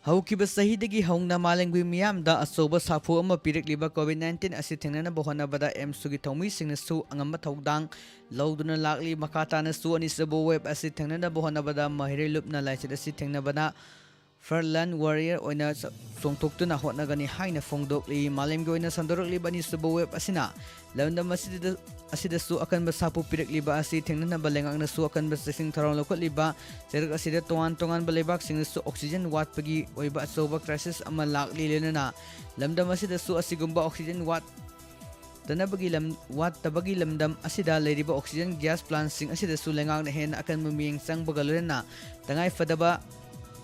ꯍꯧꯈꯤꯕ ꯆꯍꯤꯗꯒꯤ ꯍꯧꯅ ꯃꯥꯂꯦꯝꯒꯤ ꯃꯤꯌꯥꯝꯗ ꯑꯆꯧꯕ ꯁꯥꯐꯨ ꯑꯃ ꯄꯤꯔꯛꯂꯤꯕ ꯀꯣꯚꯤꯗ ꯅꯥꯏꯟꯇꯤꯟ ꯑꯁꯤ ꯊꯦꯡꯅꯅꯕ ꯍꯣꯠꯅꯕꯗ ꯑꯦꯝꯁꯀꯤ ꯊꯧꯃꯤꯁꯤꯡꯅꯁꯨ ꯑꯉꯝꯕ ꯊꯧꯗꯥꯡ ꯂꯧꯗꯨꯅ ꯂꯥꯛꯂꯤ꯫ ꯃꯈꯥ ꯇꯥꯅꯁꯨ ꯑꯅꯤꯁꯨꯕ ꯋꯦꯕ ꯑꯁꯤ ꯊꯦꯡꯅꯅꯕ ꯍꯣꯠꯅꯕꯗ ꯃꯍꯩꯔꯣꯏ ꯂꯨꯞꯅ ꯂꯥꯏꯆꯠ ꯑꯁꯤ ꯊꯦꯡꯅꯕꯅ ꯐ꯭ꯔꯟꯠ ꯂꯥꯏꯟ ꯋꯥꯔꯤꯌꯔ ꯑꯣꯏꯅ ꯆ-, ꯆꯣꯡꯊꯣꯛꯇꯨꯅ ꯍꯣꯠꯅꯒꯅꯤ ꯍꯥꯏꯅ ꯐꯣꯡꯗꯣꯛꯂꯤ꯫ ꯃꯥꯂꯦꯝꯒꯤ ꯑꯣꯏꯅ ꯁꯟꯗꯣꯔꯛꯂꯤꯕ ꯑꯅꯤꯁꯨꯕ ꯋꯦꯕ ꯑꯁꯤꯅ ꯂꯝꯗꯝ ꯑꯁꯤꯗ, ꯑꯁꯤꯗꯁꯨ ꯑꯀꯟꯕ ꯁꯥꯐꯨ ꯄꯤꯔꯛꯂꯤꯕ ꯑꯁꯤ ꯊꯦꯡꯅꯅꯕ ꯂꯩꯉꯥꯛꯅꯁꯨ ꯑꯀꯟꯕ ꯆꯦꯛꯁꯤꯟ ꯊꯧꯔꯥꯡ ꯂꯧꯈꯠꯂꯤꯕ ꯆꯩꯔꯛ ꯑꯁꯤꯗ ꯇꯣꯉꯥꯟ ꯇꯣꯉꯥꯟꯕ ꯂꯩꯕꯥꯛꯁꯤꯡꯅꯁꯨ ꯑꯣꯛꯁꯤꯖꯦꯟ ꯋꯥꯠꯄꯒꯤ ꯑꯣꯏꯕ ꯑꯆꯧꯕ ꯀ꯭ꯔꯥꯏꯁꯤꯁ ꯑꯃ ꯂꯥꯛꯂꯤ꯫ ꯂꯣꯏꯅꯅ ꯂꯝꯗꯝ ꯑꯁꯤꯗꯁꯨ ꯑꯁꯤꯒꯨꯝꯕ ꯑꯣꯛꯁꯤꯖꯦꯟ ꯋꯥꯠ-, ꯇꯅꯕꯒꯤ ꯂꯝ-, ꯋꯥꯠꯇꯕꯒꯤ ꯂꯝꯗꯝ ꯑꯁꯤꯗ ꯂꯩꯔꯤꯕ ꯑꯣꯛꯁꯤꯖꯦꯟ ꯒ꯭ꯌꯥꯁ ꯄ꯭ꯂꯥꯟꯁꯤꯡ ꯑꯁꯤꯗꯁꯨ ꯂꯩꯉꯥꯛꯅ ꯍꯦꯟꯅ ꯑꯀꯟꯕ ꯃꯤꯠꯌꯦꯡ ꯆꯪꯕꯒ ꯂꯣꯏꯅꯅ ꯇꯉꯥꯏ ꯐꯗꯕ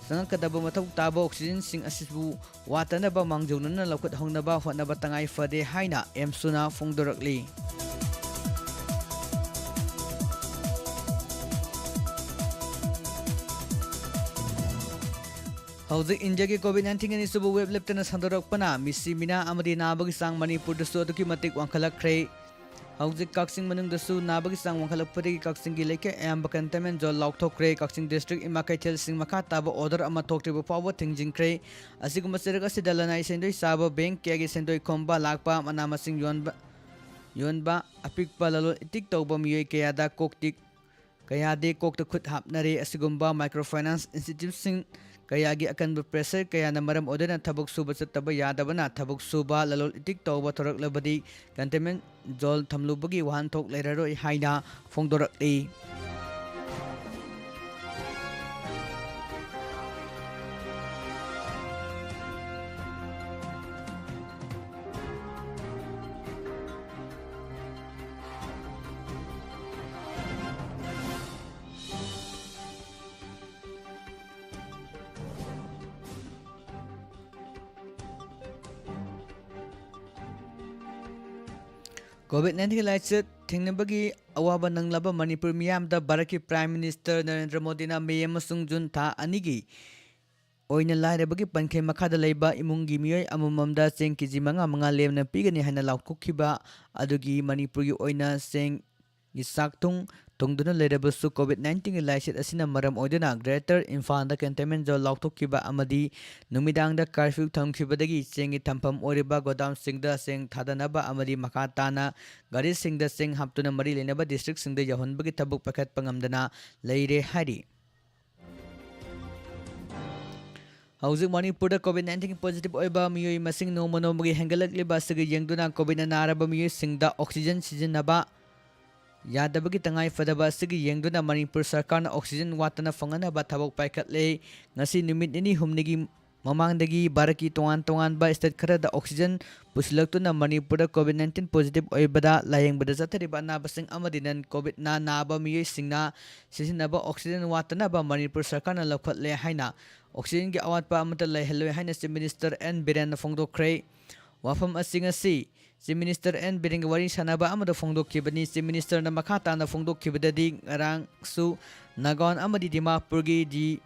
ꯆꯪꯉꯛꯀꯗꯕ ꯃꯊꯧ ꯇꯥꯕ ꯑꯣꯛꯁꯤꯖꯦꯟꯁꯤꯡ ꯑꯁꯤꯕꯨ ꯋꯥꯠꯇꯅꯕ ꯃꯥꯡꯖꯧꯅꯅ ꯂꯧꯈꯠꯍꯧꯅꯕ ꯍꯣꯠꯅꯕ ꯇꯉꯥꯏ ꯐꯗꯦ ꯍꯥꯏꯅ ꯑꯦꯝꯁꯨꯅ ꯐꯣꯡꯗꯣꯔꯛꯂꯤ꯫ ꯍꯧꯖꯤꯛ ꯏꯟꯗꯤꯌꯥꯒꯤ ꯀꯣꯚꯤꯗ ꯅꯥꯏꯟꯇꯤꯟꯒꯤ ꯑꯅꯤꯁꯨꯕ ꯋꯦꯕ ꯂꯦꯞꯇꯅ ꯁꯟꯗꯣꯔꯛꯄꯅ ꯃꯤꯁꯤ ꯃꯤꯅꯥ ꯑꯃꯗꯤ ꯅꯥꯕꯒꯤ ꯆꯥꯡ ꯃꯅꯤꯄꯨꯔꯗꯁꯨ ꯑꯗꯨꯛꯀꯤ ꯃꯇꯤꯛ ꯋꯥꯡꯈꯠꯂꯛꯈ꯭ꯔꯦ꯫ ꯍꯧꯖꯤꯛ ꯀꯛꯆꯤꯡ ꯃꯅꯨꯡꯗꯁꯨ ꯅꯥꯕꯒꯤ ꯆꯥꯡ ꯋꯥꯡꯈꯠꯂꯛꯄꯗꯒꯤ ꯀꯛꯆꯤꯡꯒꯤ ꯂꯩꯀꯥꯏ ꯑꯌꯥꯝꯕ ꯀꯟꯇꯦꯟꯃꯦꯟ ꯖꯣꯟ ꯂꯥꯎꯊꯣꯛꯈ꯭ꯔꯦ꯫ ꯀꯛꯆꯤꯡ ꯗꯤꯁꯇ꯭ꯔꯤꯛ ꯏꯃꯥ ꯀꯩꯊꯦꯜꯁꯤꯡ ꯃꯈꯥ ꯇꯥꯕ ꯑꯣꯔꯗꯔ ꯑꯃ ꯊꯣꯛꯇ꯭ꯔꯤꯕ ꯐꯥꯎꯕ ꯊꯤꯡꯖꯤꯟꯈ꯭ꯔꯦ꯫ ꯑꯁꯤꯒꯨꯝꯕ ꯆꯩꯔꯛ ꯑꯁꯤꯗ ꯂꯅꯥꯏ ꯁꯦꯟꯗꯣꯏ ꯆꯥꯕ, ꯕꯦꯡꯛ ꯀꯌꯥꯒꯤ ꯁꯦꯟꯗꯣꯏ ꯈꯣꯝꯕ ꯂꯥꯛꯄ, ꯃꯅꯥ ꯃꯁꯤꯡ ꯌꯣꯟꯕ, ꯌꯣꯟꯕ, ꯑꯄꯤꯛꯄ ꯂꯂꯣꯟ ꯏꯇꯤꯛ ꯇꯧꯕ ꯃꯤꯑꯣꯏ ꯀꯌꯥꯗ ꯀꯣꯛꯇꯤ ꯀꯌꯥꯗꯤ ꯀꯣꯛꯇ ꯈꯨꯠ ꯍꯥꯞꯅꯔꯦ꯫ ꯑꯁꯤꯒꯨꯝꯕ ꯃꯥꯏꯀ꯭ꯔꯣ ꯐꯥꯏꯅꯥꯟꯁ ꯏꯟꯁꯇꯤꯇ꯭ꯌꯨꯠꯁꯤꯡ ꯀꯌꯥꯒꯤ ꯑꯀꯟꯕ ꯄ꯭ꯔꯦꯁꯔ ꯀꯌꯥꯅ ꯃꯔꯝ ꯑꯣꯏꯗꯨꯅ ꯊꯕꯛ ꯁꯨꯕ ꯆꯠꯇꯕ ꯌꯥꯗꯕꯅ ꯊꯕꯛ ꯁꯨꯕ, ꯂꯂꯣꯟ ꯏꯇꯤꯛ ꯇꯧꯕ ꯊꯣꯔꯛꯂꯕꯗꯤ ꯀꯟꯇꯦꯟꯃꯦꯟ ꯖꯣꯟ ꯊꯝꯂꯨꯕꯒꯤ ꯋꯥꯍꯟꯊꯣꯛ ꯂꯩꯔꯔꯣꯏ ꯍꯥꯏꯅ ꯐꯣꯡꯗꯣꯔꯛꯂꯤ꯫ ꯀꯣꯚꯤꯗ ꯅꯥꯏꯟꯇꯤꯟꯒꯤ ꯂꯥꯏꯆꯠ ꯊꯦꯡꯅꯕꯒꯤ ꯑꯋꯥꯕ ꯅꯪꯂꯕ ꯃꯅꯤꯄꯨꯔ ꯃꯤꯌꯥꯝꯗ ꯚꯥꯔꯠꯀꯤ ꯄ꯭ꯔꯥꯏꯝ ꯃꯤꯅꯤꯁꯇꯔ ꯅꯔꯦꯟꯗ꯭ꯔ ꯃꯣꯗꯤꯅ ꯃꯦ ꯑꯃꯁꯨꯡ ꯖꯨꯟ ꯊꯥ ꯑꯅꯤꯒꯤ ꯑꯣꯏꯅ ꯂꯥꯏꯔꯕꯒꯤ ꯄꯟꯈꯦ ꯃꯈꯥꯗ ꯂꯩꯕ ꯏꯃꯨꯡꯒꯤ ꯃꯤꯑꯣꯏ ꯑꯃꯃꯝꯗ ꯆꯦꯡ ꯀꯦꯖꯤ ꯃꯉꯥ ꯃꯉꯥ ꯂꯦꯝꯅ ꯄꯤꯒꯅꯤ ꯍꯥꯏꯅ ꯂꯥꯎꯊꯣꯛꯈꯤꯕ ꯑꯗꯨꯒꯤ ꯃꯅꯤꯄꯨꯔꯒꯤ ꯑꯣꯏꯅ ꯆꯦꯡ ꯒꯤ ꯆꯥꯛ ꯊꯨꯡ ꯊꯨꯡꯗꯨꯅ ꯂꯩꯔꯕꯁꯨ, COVID nineteenꯒꯤ ꯂꯥꯏꯆꯠ ꯑꯁꯤꯅ ꯃꯔꯝ ꯑꯣꯏꯗꯨꯅ Greater ꯏꯝꯐꯥꯜꯗ containment zone ꯂꯥꯎꯊꯣꯛꯈꯤꯕ ꯑꯃꯗꯤ ꯅꯨꯃꯤꯗꯥꯡꯗ curfew ꯊꯝꯈꯤꯕꯗꯒꯤ ꯆꯦꯡꯒꯤ ꯊꯝꯐꯝ ꯑꯣꯏꯔꯤꯕ ꯒꯣꯗꯥꯎꯟꯁꯤꯡꯗ ꯆꯦꯡ ꯊꯥꯗꯅꯕ ꯑꯃꯗꯤ ꯃꯈꯥ ꯇꯥꯅ ꯒꯥꯔꯤꯁꯤꯡꯗ ꯆꯦꯡ ꯍꯥꯞꯇꯨꯅ ꯃꯔꯤ ꯂꯩꯅꯕ districtꯁꯤꯡꯗ ꯌꯧꯍꯟꯕꯒꯤ ꯊꯕꯛ ꯄꯥꯏꯈꯠꯄ ꯉꯝꯗꯅ ꯂꯩꯔꯦ ꯍꯥꯏꯔꯤ꯫ ꯍꯧꯖꯤꯛ ꯃꯅꯤꯄꯨꯔꯗ COVID nineteen positive ꯑꯣꯏꯕ ꯃꯤꯑꯣꯏ ꯃꯁꯤꯡ ꯅꯣꯡꯃ ꯅꯣꯡꯃꯒꯤ ꯍꯦꯟꯒꯠꯂꯛꯂꯤꯕ ꯑꯁꯤꯒ ꯌꯦꯡꯗꯨꯅ, COVIDꯅ ꯅꯥꯔꯕ ꯃꯤꯑꯣꯏꯁꯤꯡꯗ oxygen ꯁꯤꯖꯤꯟꯅꯕ ꯌꯥꯗꯕꯒꯤ ꯇꯉꯥꯏ ꯐꯗꯕ ꯑꯁꯤꯒꯤ ꯌꯦꯡꯗꯨꯅ ꯃꯅꯤꯄꯨꯔ ꯁꯔꯀꯥꯔꯅ oxygen ꯋꯥꯠꯇꯅ ꯐꯪꯍꯟꯅꯕ ꯊꯕꯛ ꯄꯥꯏꯈꯠꯂꯦ꯫ ꯉꯁꯤ ꯅꯨꯃꯤꯠ ꯅꯤꯅꯤ ꯍꯨꯝꯅꯤꯒꯤ ꯃꯃꯥꯡꯗꯒꯤ ꯚꯥꯔꯠꯀꯤ ꯇꯣꯉꯥꯟ ꯇꯣꯉꯥꯟꯕ state ꯈꯔꯗ oxygen ꯄꯨꯁꯤꯜꯂꯛꯇꯨꯅ ꯃꯅꯤꯄꯨꯔꯗ COVID nineteen positive ꯑꯣꯏꯕꯗ ꯂꯥꯌꯦꯡꯕꯗ ꯆꯠꯊꯔꯤꯕ ꯑꯅꯥꯕꯁꯤꯡ ꯑꯃꯗꯤ non-COVIDꯅ ꯅꯥꯕ ꯃꯤꯑꯣꯏꯁꯤꯡꯅ ꯁꯤꯖꯤꯟꯅꯕ oxygen ꯋꯥꯠꯇꯅꯕ ꯃꯅꯤꯄꯨꯔ ꯁꯔꯀꯥꯔꯅ ꯂꯧꯈꯠꯂꯦ ꯍꯥꯏꯅ, oxygenꯒꯤ ꯑꯋꯥꯠꯄ ꯑꯃꯠꯇ ꯂꯩꯍꯜꯂꯣꯏ ꯍꯥꯏꯅ Chief Minister ꯑꯦꯟ ꯕꯤꯔꯦꯟꯅ ꯐꯣꯡꯗꯣꯛꯈ꯭ꯔꯦ꯫ ꯋꯥꯐꯝ ꯑꯁꯤ ꯉꯁꯤ Chief Minister ꯑꯦꯟ ꯕꯤꯔꯦꯟꯒ ꯋꯥꯔꯤ ꯁꯥꯟꯅꯕ ꯑꯃꯗ ꯐꯣꯡꯗꯣꯛꯈꯤꯕꯅꯤ꯫ Chief Ministerꯅ ꯃꯈꯥ ꯇꯥꯅ ꯐꯣꯡꯗꯣꯛꯈꯤꯕꯗꯗꯤ, ꯉꯔꯥꯡꯁꯨ ꯅꯥꯒꯥꯎꯟ ꯑꯃꯗꯤ ꯗꯤꯃꯥꯄꯨꯔꯒꯤ D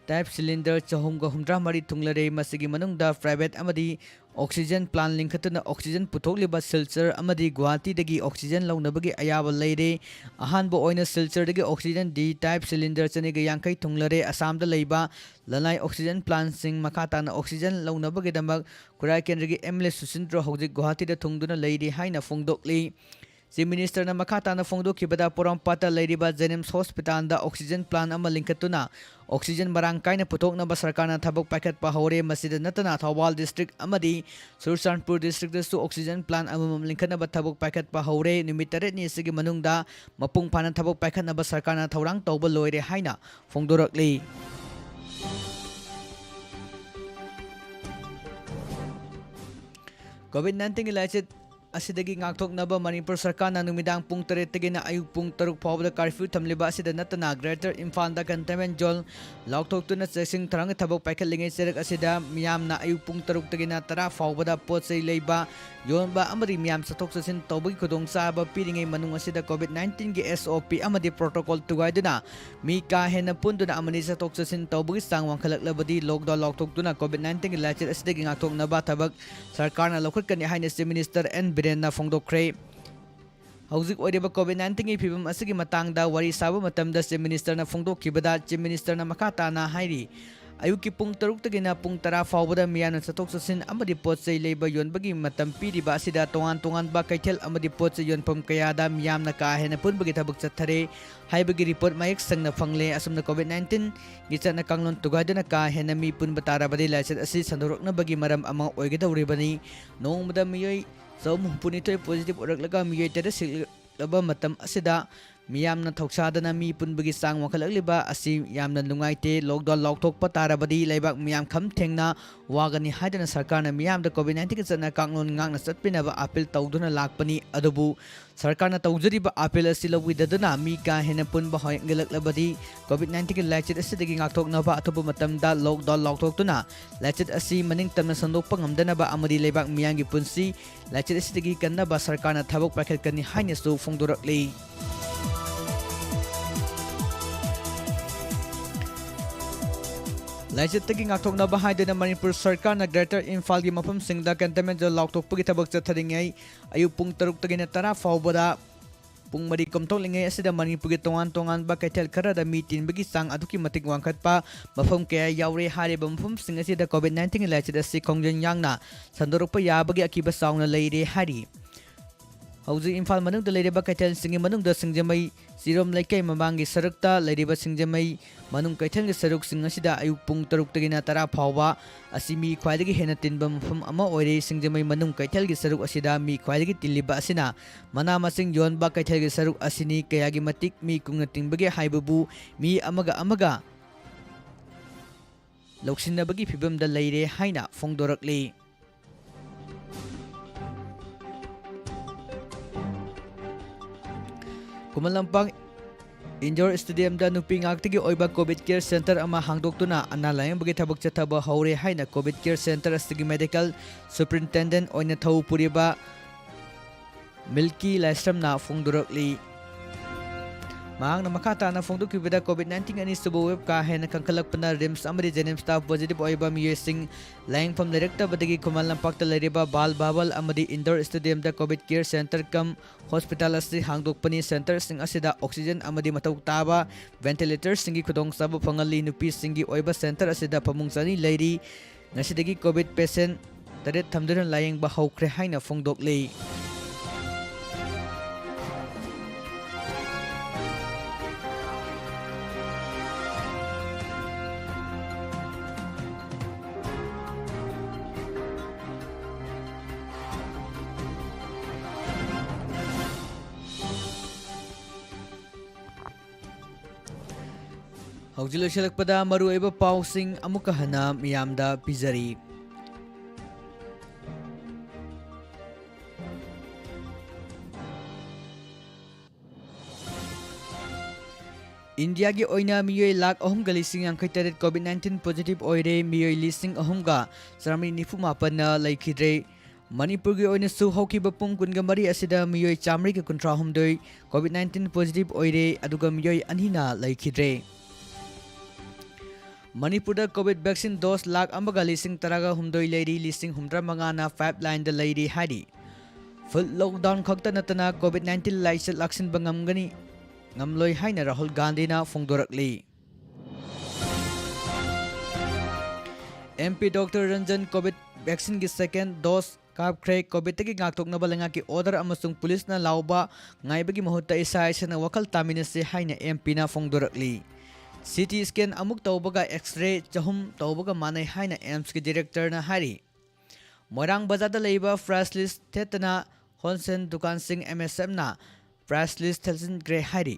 type cylinder ꯆꯍꯨꯝꯒ ꯍꯨꯝꯗ꯭ꯔꯥ ꯃꯔꯤ ꯊꯨꯡꯂꯔꯦ꯫ ꯃꯁꯤꯒꯤ ꯃꯅꯨꯡꯗ private ꯑꯃꯗꯤ oxygen plant ꯂꯤꯡꯈꯠꯇꯨꯅ oxygen ꯄꯨꯊꯣꯛꯂꯤꯕ ꯁꯤꯜꯆꯔ ꯑꯃꯗꯤ ꯒꯨꯋꯥꯍꯥꯇꯤꯗꯒꯤ oxygen ꯂꯧꯅꯕꯒꯤ ꯑꯌꯥꯕ ꯂꯩꯔꯦ꯫ ꯑꯍꯥꯟꯕ ꯑꯣꯏꯅ ꯁꯤꯜꯆꯔꯗꯒꯤ oxygen D type cylinder ꯆꯅꯤꯒ ꯌꯥꯡꯈꯩ ꯊꯨꯡꯂꯔꯦ꯫ ꯑꯁꯥꯝꯗ ꯂꯩꯕ ꯂꯅꯥꯏ oxygen plantꯁꯤꯡ ꯃꯈꯥ ꯇꯥꯅ oxygen ꯂꯧꯅꯕꯒꯤꯗꯃꯛ ꯈꯨꯔꯥꯏ ꯀꯦꯟꯗ꯭ꯔꯒꯤ MLA ꯁꯨꯁꯤꯟꯗ꯭ꯔ ꯍꯧꯖꯤꯛ ꯒꯨꯋꯥꯍꯥꯇꯤꯗ ꯊꯨꯡꯗꯨꯅ ꯂꯩꯔꯤ ꯍꯥꯏꯅ ꯐꯣꯡꯗꯣꯛꯂꯤ꯫ Chief Ministerꯅ ꯃꯈꯥ ꯇꯥꯅ ꯐꯣꯡꯗꯣꯛꯈꯤꯕꯗ, ꯄꯣꯔꯣꯝꯄꯥꯠꯇ ꯂꯩꯔꯤꯕ JNIMS hospitalꯗ oxygen plant ꯑꯃ ꯂꯤꯡꯈꯠꯇꯨꯅ oxygen ꯃꯔꯥꯡ ꯀꯥꯏꯅ ꯄꯨꯊꯣꯛꯅꯕ ꯁꯔꯀꯥꯔꯅ ꯊꯕꯛ ꯄꯥꯏꯈꯠꯄ ꯍꯧꯔꯦ꯫ ꯃꯁꯤꯗ ꯅꯠꯇꯅ ꯊꯧꯕꯥꯜ district ꯑꯃꯗꯤ ꯆꯨꯔꯆꯥꯟꯄꯨꯔ districtꯇꯁꯨ oxygen plant ꯑꯃꯃꯝ ꯂꯤꯡꯈꯠꯅꯕ ꯊꯕꯛ ꯄꯥꯏꯈꯠꯄ ꯍꯧꯔꯦ꯫ ꯅꯨꯃꯤꯠ ꯇꯔꯦꯠꯅꯤ ꯑꯁꯤꯒꯤ ꯃꯅꯨꯡꯗ ꯃꯄꯨꯡ ꯐꯥꯅ ꯊꯕꯛ ꯄꯥꯏꯈꯠꯅꯕ ꯁꯔꯀꯥꯔꯅ ꯊꯧꯔꯥꯡ ꯇꯧꯕ ꯂꯣꯏꯔꯦ ꯍꯥꯏꯅ ꯐꯣꯡꯗꯣꯔꯛꯂꯤ꯫ COVID nineteenꯒꯤ ꯂꯥꯏꯆꯠ ꯑꯁꯤꯗꯒꯤ ꯉꯥꯛꯊꯣꯛꯅꯕ ꯃꯅꯤꯄꯨꯔ ꯁꯔꯀꯥꯔꯅ ꯅꯨꯃꯤꯗꯥꯡ ꯄꯨꯡ ꯇꯔꯦꯠꯇꯒꯤꯅ ꯑꯌꯨꯛ ꯄꯨꯡ ꯇꯔꯨꯛ ꯐꯥꯎꯕꯗ curfew ꯊꯝꯂꯤꯕ ꯑꯁꯤꯗ ꯅꯠꯇꯅ, Greater ꯏꯝꯐꯥꯜꯗ containment zone ꯂꯥꯎꯊꯣꯛꯇꯨꯅ ꯆꯦꯛꯁꯤꯟ ꯊꯧꯔꯥꯡꯒꯤ ꯊꯕꯛ ꯄꯥꯏꯈꯠꯂꯤꯉꯩ ꯆꯩꯔꯛ ꯑꯁꯤꯗ ꯃꯤꯌꯥꯝꯅ ꯑꯌꯨꯛ ꯄꯨꯡ ꯇꯔꯨꯛꯇꯒꯤꯅ ꯇꯔꯥ ꯐꯥꯎꯕꯗ ꯄꯣꯠ ꯆꯩ ꯂꯩꯕ, ꯌꯣꯟꯕ ꯑꯃꯗꯤ ꯃꯤꯌꯥꯝ ꯆꯠꯊꯣꯛ ꯆꯠꯁꯤꯟ ꯇꯧꯕꯒꯤ ꯈꯨꯗꯣꯡꯆꯥꯕ ꯄꯤꯔꯤꯉꯩ ꯃꯅꯨꯡ ꯑꯁꯤꯗ COVID nineteenꯒꯤ SOP ꯑꯃꯗꯤ protocol ꯊꯨꯒꯥꯏꯗꯨꯅ ꯃꯤ ꯀꯥ ꯍꯦꯟꯅ ꯄꯨꯟꯗꯨꯅ ꯑꯃꯗꯤ ꯆꯠꯊꯣꯛ ꯆꯠꯁꯤꯟ ꯇꯧꯕꯒꯤ ꯆꯥꯡ ꯋꯥꯡꯈꯠꯂꯛꯂꯕꯗꯤ lockdown ꯂꯥꯎꯊꯣꯛꯇꯨꯅ COVID nineteenꯒꯤ ꯂꯥꯏꯆꯠ ꯑꯁꯤꯗꯒꯤ ꯉꯥꯛꯊꯣꯛꯅꯕ ꯊꯕꯛ ꯁꯔꯀꯥꯔꯅ ꯂꯧꯈꯠꯀꯅꯤ ꯍꯥꯏꯅ Chief Minister ꯑꯦꯟ ꯕꯤꯔꯦꯟꯅ ꯐꯣꯡꯗꯣꯛꯈ꯭ꯔꯦ꯫ ꯍꯧꯖꯤꯛ ꯑꯣꯏꯔꯤꯕ COVID nineteen ꯒꯤ ꯐꯤꯕꯝ ꯑꯁꯤꯒꯤ ꯃꯇꯥꯡꯗ ꯋꯥꯔꯤ ꯁꯥꯕ ꯃꯇꯝꯗ Chief Minister ꯅ ꯐꯣꯡꯗꯣꯛꯈꯤꯕꯗ, Chief Minister ꯅ ꯃꯈꯥ ꯇꯥꯅ ꯍꯥꯏꯔꯤ, ꯑꯌꯨꯛꯀꯤ ꯄꯨꯡ ꯇꯔꯨꯛꯇꯒꯤꯅ ꯄꯨꯡ ꯇꯔꯥ ꯐꯥꯎꯕꯗ ꯃꯤꯌꯥꯝꯅ ꯆꯠꯊꯣꯛ ꯆꯠꯁꯤꯟ ꯑꯃꯗꯤ ꯄꯣꯠ ꯆꯩ ꯂꯩꯕ ꯌꯣꯟꯕꯒꯤ ꯃꯇꯝ ꯄꯤꯔꯤꯕ ꯑꯁꯤꯗ ꯇꯣꯉꯥꯟ ꯇꯣꯉꯥꯟꯕ ꯀꯩꯊꯦꯜ ꯑꯃꯗꯤ ꯄꯣꯠ ꯆꯩ ꯌꯣꯟꯐꯝ ꯀꯌꯥꯗ ꯃꯤꯌꯥꯝꯅ ꯀꯥ ꯍꯦꯟꯅ ꯄꯨꯟꯕꯒꯤ ꯊꯕꯛ ꯆꯠꯊꯔꯦ ꯍꯥꯏꯕꯒꯤ report ꯃꯌꯦꯛ ꯁꯦꯡꯅ ꯐꯪꯂꯦ꯫ ꯑꯁꯨꯝꯅ COVID nineteen ꯒꯤ ꯆꯠꯅ ꯀꯥꯡꯂꯣꯟ ꯊꯨꯒꯥꯏꯗꯨꯅ ꯀꯥ ꯍꯦꯟꯅ ꯃꯤ ꯄꯨꯟꯕ ꯇꯥꯔꯕꯗꯤ ꯂꯥꯏꯆꯠ ꯑꯁꯤ ꯁꯟꯗꯣꯔꯛꯅꯕꯒꯤ ꯃꯔꯝ ꯑꯃ ꯑꯣꯏꯒꯗꯧꯔꯤꯕꯅꯤ꯫ ꯅꯣꯡꯃꯗ ꯃꯤꯑꯣꯏ ꯆꯍꯨꯝ ꯍꯨꯝꯐꯨꯅꯤꯊꯣꯏ positive ꯑꯣꯏꯔꯛꯂꯒ ꯃꯤꯑꯣꯏ ꯇꯔꯦꯠ ꯁꯤꯛꯂꯕ ꯃꯇꯝ ꯑꯁꯤꯗ ꯃꯤꯌꯥꯝꯅ ꯊꯧꯁꯥꯗꯅ ꯃꯤ ꯄꯨꯟꯕꯒꯤ ꯆꯥꯡ ꯋꯥꯡꯈꯠꯂꯛꯂꯤꯕ ꯑꯁꯤ ꯌꯥꯝꯅ ꯅꯨꯡꯉꯥꯏꯇꯦ꯫ Lockdown ꯂꯥꯎꯊꯣꯛꯄ ꯇꯥꯔꯕꯗꯤ ꯂꯩꯕꯥꯛ ꯃꯤꯌꯥꯝ ꯈꯝ ꯊꯦꯡꯅ ꯋꯥꯒꯅꯤ ꯍꯥꯏꯗꯨꯅ ꯁꯔꯀꯥꯔꯅ ꯃꯤꯌꯥꯝꯗ COVID nineteen ꯒꯤ ꯆꯠꯅ ꯀꯥꯡꯂꯣꯟ ꯉꯥꯛꯅ ꯆꯠꯄꯤꯅꯕ appeal ꯇꯧꯗꯨꯅ ꯂꯥꯛꯄꯅꯤ꯫ ꯑꯗꯨꯕꯨ ꯁꯔꯀꯥꯔꯅ ꯇꯧꯖꯔꯤꯕ appeal ꯑꯁꯤ ꯂꯧꯕꯤꯗꯗꯨꯅ ꯃꯤ ꯀꯥ ꯍꯦꯟꯅ ꯄꯨꯟꯕ ꯍꯦꯟꯒꯠꯂꯛꯂꯕꯗꯤ COVID nineteen ꯒꯤ ꯂꯥꯏꯆꯠ ꯑꯁꯤꯗꯒꯤ ꯉꯥꯛꯊꯣꯛꯅꯕ ꯑꯊꯨꯕ ꯃꯇꯝꯗ lockdown ꯂꯥꯎꯊꯣꯛꯇꯨꯅ ꯂꯥꯏꯆꯠ ꯑꯁꯤ ꯃꯅꯤꯡ ꯇꯝꯅ ꯁꯟꯗꯣꯛꯄ ꯉꯝꯗꯅꯕ ꯑꯃꯗꯤ ꯂꯩꯕꯥꯛ ꯃꯤꯌꯥꯝꯒꯤ ꯄꯨꯟꯁꯤ ꯂꯥꯏꯆꯠ ꯑꯁꯤꯗꯒꯤ ꯀꯟꯅꯕ ꯁꯔꯀꯥꯔꯅ ꯊꯕꯛ ꯄꯥꯏꯈꯠꯀꯅꯤ ꯍꯥꯏꯅꯁꯨ ꯐꯣꯡꯗꯣꯔꯛꯂꯤ꯫ ꯂꯥꯏꯆꯠꯇꯒꯤ ꯉꯥꯛꯊꯣꯛꯅꯕ ꯍꯥꯏꯗꯨꯅ ꯃꯅꯤꯄꯨꯔ ꯁꯔꯀꯥꯔꯅ Greater ꯏꯝꯐꯥꯜꯒꯤ ꯃꯐꯝꯁꯤꯡꯗ containment zone ꯂꯥꯎꯊꯣꯛꯄꯒꯤ ꯊꯕꯛ ꯆꯠꯊꯔꯤꯉꯩ ꯑꯌꯨꯛ ꯄꯨꯡ ꯇꯔꯨꯛꯇꯒꯤꯅ ꯇꯔꯥ ꯐꯥꯎꯕꯗ ꯄꯨꯡ ꯃꯔꯤ ꯀꯣꯝꯊꯣꯛꯂꯤꯉꯩ ꯑꯁꯤꯗ ꯃꯅꯤꯄꯨꯔꯒꯤ ꯇꯣꯉꯥꯟ ꯇꯣꯉꯥꯟꯕ ꯀꯩꯊꯦꯜ ꯈꯔꯗ ꯃꯤ ꯇꯤꯟꯕꯒꯤ ꯆꯥꯡ ꯑꯗꯨꯛꯀꯤ ꯃꯇꯤꯛ ꯋꯥꯡꯈꯠꯄ ꯃꯐꯝ ꯀꯌꯥ ꯌꯥꯎꯔꯦ꯫ ꯍꯥꯏꯔꯤꯕ ꯃꯐꯝꯁꯤꯡ ꯑꯁꯤꯗ COVID nineteen ꯒꯤ ꯂꯥꯏꯆꯠ ꯑꯁꯤ ꯈꯣꯡꯖꯦꯜ ꯌꯥꯡꯅ ꯁꯟꯗꯣꯔꯛꯄ ꯌꯥꯕꯒꯤ ꯑꯀꯤꯕ ꯆꯥꯎꯅ ꯂꯩꯔꯦ ꯍꯥꯏꯔꯤ꯫ ꯍꯧꯖꯤꯛ ꯏꯝꯐꯥꯜ ꯃꯅꯨꯡꯗ ꯂꯩꯔꯤꯕ ꯀꯩꯊꯦꯜꯁꯤꯡꯒꯤ ꯃꯅꯨꯡꯗ ꯁꯤꯡꯖꯃꯩ ꯆꯤꯔꯣꯝ ꯂꯩꯀꯥꯏ ꯃꯃꯥꯡꯒꯤ ꯁꯔꯨꯛꯇ ꯂꯩꯔꯤꯕ ꯁꯤꯡꯖꯃꯩ ꯃꯅꯨꯡ ꯀꯩꯊꯦꯜꯒꯤ ꯁꯔꯨꯛꯁꯤꯡ ꯑꯁꯤꯗ ꯑꯌꯨꯛ ꯄꯨꯡ ꯇꯔꯨꯛꯇꯒꯤꯅ ꯇꯔꯥ ꯐꯥꯎꯕ ꯑꯁꯤ ꯃꯤ ꯈ꯭ꯋꯥꯏꯗꯒꯤ ꯍꯦꯟꯅ ꯇꯤꯟꯕ ꯃꯐꯝ ꯑꯃ ꯑꯣꯏꯔꯤ꯫ ꯁꯤꯡꯖꯃꯩ ꯃꯅꯨꯡ ꯀꯩꯊꯦꯜꯒꯤ ꯁꯔꯨꯛ ꯑꯁꯤꯗ ꯃꯤ ꯈ꯭ꯋꯥꯏꯗꯒꯤ ꯇꯤꯜꯂꯤꯕ ꯑꯁꯤꯅ ꯃꯅꯥ ꯃꯁꯤꯡ ꯌꯣꯟꯕ ꯀꯩꯊꯦꯜꯒꯤ ꯁꯔꯨꯛ ꯑꯁꯤꯅꯤ꯫ ꯀꯌꯥꯒꯤ ꯃꯇꯤꯛ ꯃꯤ ꯀꯨꯡꯅ ꯇꯤꯟꯕꯒꯦ ꯍꯥꯏꯕꯕꯨ ꯃꯤ ꯑꯃꯒ ꯑꯃꯒ ꯂꯧꯁꯤꯟꯅꯕꯒꯤ ꯐꯤꯕꯝꯗ ꯂꯩꯔꯦ ꯍꯥꯏꯅ ꯐꯣꯡꯗꯣꯔꯛꯂꯤ꯫ ꯈꯨꯃꯟ ꯂꯝꯄꯥꯛ indoor stadium ꯗ ꯅꯨꯄꯤ ꯉꯥꯛꯇꯒꯤ ꯑꯣꯏꯕ COVID care center ꯑꯃ ꯍꯥꯡꯗꯣꯛꯇꯨꯅ ꯑꯅꯥ ꯂꯥꯌꯦꯡꯕꯒꯤ ꯊꯕꯛ ꯆꯠꯊꯕ ꯍꯧꯔꯦ ꯍꯥꯏꯅ COVID care center ꯑꯁꯤꯒꯤ medical superintendent ꯑꯣꯏꯅ ꯊꯧ ꯄꯨꯔꯤꯕ ꯃꯤꯜꯀꯤ ꯂꯥꯏꯁ꯭ꯔꯝꯅ ꯐꯣꯡꯗꯣꯔꯛꯂꯤ꯫ ꯃꯍꯥꯛꯅ ꯃꯈꯥ ꯇꯥꯅ ꯐꯣꯡꯗꯣꯛꯈꯤꯕꯗ, COVID nineteen ꯑꯅꯤꯁꯨꯕ wave ꯀꯥ ꯍꯦꯟꯅ ꯀꯟꯈꯠꯂꯛꯄꯅ RIMS ꯑꯃꯗꯤ JNIMSꯇ positive ꯑꯣꯏꯕ ꯃꯤꯑꯣꯏꯁꯤꯡ ꯂꯥꯌꯦꯡꯐꯝ ꯂꯩꯔꯛꯇꯕꯗꯒꯤ ꯈꯨꯃꯟ ꯂꯝꯄꯥꯛꯇ ꯂꯩꯔꯤꯕ ꯕꯥꯜ ꯚꯋꯟ ꯑꯃꯗꯤ indoor stadiumꯗ COVID care center cum hospital ꯑꯁꯤ ꯍꯥꯡꯗꯣꯛꯄꯅꯤ꯫ Centerꯁꯤꯡ ꯑꯁꯤꯗ oxygen ꯑꯃꯗꯤ ꯃꯊꯧ ꯇꯥꯕ ventilatorꯁꯤꯡꯒꯤ ꯈꯨꯗꯣꯡꯆꯥꯕ ꯐꯪꯍꯜꯂꯤ꯫ ꯅꯨꯄꯤꯁꯤꯡꯒꯤ ꯑꯣꯏꯕ center ꯑꯁꯤꯗ ꯐꯃꯨꯡ ꯆꯅꯤ ꯂꯩꯔꯤ꯫ ꯉꯁꯤꯗꯒꯤ COVID patient ꯇꯔꯦꯠ ꯊꯝꯗꯨꯅ ꯂꯥꯌꯦꯡꯕ ꯍꯧꯈ꯭ꯔꯦ ꯍꯥꯏꯅ ꯐꯣꯡꯗꯣꯛꯂꯤ꯫ ꯍꯧꯖꯤꯛ ꯂꯣꯏꯁꯤꯜꯂꯛꯄꯗ ꯃꯔꯨꯑꯣꯏꯕ ꯄꯥꯎꯁꯤꯡ ꯑꯃꯨꯛꯀ ꯍꯟꯅ ꯃꯤꯌꯥꯝꯗ ꯄꯤꯖꯔꯤ꯫ ꯏꯟꯗꯤꯌꯥꯒꯤ ꯑꯣꯏꯅ ꯃꯤꯑꯣꯏ ꯂꯥꯈ ꯑꯍꯨꯝꯒ ꯂꯤꯁꯤꯡ ꯌꯥꯡꯈꯩ ꯇꯔꯦꯠ COVID nineteen positive ꯑꯣꯏꯔꯦ, ꯃꯤꯑꯣꯏ ꯂꯤꯁꯤꯡ ꯑꯍꯨꯝꯒ ꯆꯥꯃꯔꯤ ꯅꯤꯐꯨ ꯃꯥꯄꯟꯅ ꯂꯩꯈꯤꯗ꯭ꯔꯦ꯫ ꯃꯅꯤꯄꯨꯔꯒꯤ ꯑꯣꯏꯅꯁꯨ ꯍꯧꯈꯤꯕ ꯄꯨꯡ ꯀꯨꯟꯒ ꯃꯔꯤ ꯑꯁꯤꯗ ꯃꯤꯑꯣꯏ ꯆꯥꯃꯔꯤꯒ ꯀꯨꯟꯊ꯭ꯔꯥ ꯍꯨꯝꯗꯣꯏ COVID nineteen positive ꯑꯣꯏꯔꯦ, ꯑꯗꯨꯒ ꯃꯤꯑꯣꯏ ꯑꯅꯤꯅ ꯂꯩꯈꯤꯗ꯭ꯔꯦ꯫ ꯃꯅꯤꯄꯨꯔꯗ COVID vaccine dose ꯂꯥꯈ ꯑꯃꯒ ꯂꯤꯁꯤꯡ ꯇꯔꯥꯒ ꯍꯨꯝꯗꯣꯏ ꯂꯩꯔꯤ, ꯂꯤꯁꯤꯡ ꯍꯨꯝꯗ꯭ꯔꯥ ꯃꯉꯥꯅ pipeline ꯗ ꯂꯩꯔꯤ ꯍꯥꯏꯔꯤ꯫ Full lockdown ꯈꯛꯇ ꯅꯠꯇꯅ COVID nineteen ꯂꯥꯏꯆꯠ ꯂꯥꯛꯁꯤꯟꯕ ꯉꯝꯒꯅꯤ, ꯉꯝꯂꯣꯏ ꯍꯥꯏꯅ ꯔꯥꯍꯨꯜ ꯒꯥꯟꯙꯤꯅ ꯐꯣꯡꯗꯣꯔꯛꯂꯤ꯫ MP Doctor Ranjan COVID vaccine ꯒꯤ second dose ꯀꯥꯞꯈ꯭ꯔꯦ꯫ COVID ꯇꯒꯤ ꯉꯥꯛꯊꯣꯛꯅꯕ ꯂꯩꯉꯥꯛꯀꯤ order ꯑꯃꯁꯨꯡ ꯄꯨꯂꯤꯁꯅ ꯂꯥꯎꯕ ꯉꯥꯏꯕꯒꯤ ꯃꯍꯨꯠꯇ ꯏꯁꯥ ꯏꯁꯥꯅ ꯋꯥꯈꯜ ꯇꯥꯃꯤꯟꯅꯁꯤ ꯍꯥꯏꯅ MP ꯅ ꯐꯣꯡꯗꯣꯔꯛꯂꯤ꯫ CT scan ꯑꯃꯨꯛ ꯇꯧꯕꯒ X-ray ꯆꯍꯨꯝ ꯇꯧꯕꯒ ꯃꯥꯟꯅꯩ ꯍꯥꯏꯅ AIIMS ꯀꯤ director ꯅ ꯍꯥꯏꯔꯤ꯫ ꯃꯣꯏꯔꯥꯡ ꯕꯖꯥꯔꯗ ꯂꯩꯕ price list ꯊꯦꯠꯇꯅ wholesale ꯗꯨꯀꯥꯟꯁꯤꯡ MSF ꯅ price list ꯊꯦꯠꯆꯤꯟꯈ꯭ꯔꯦ ꯍꯥꯏꯔꯤ꯫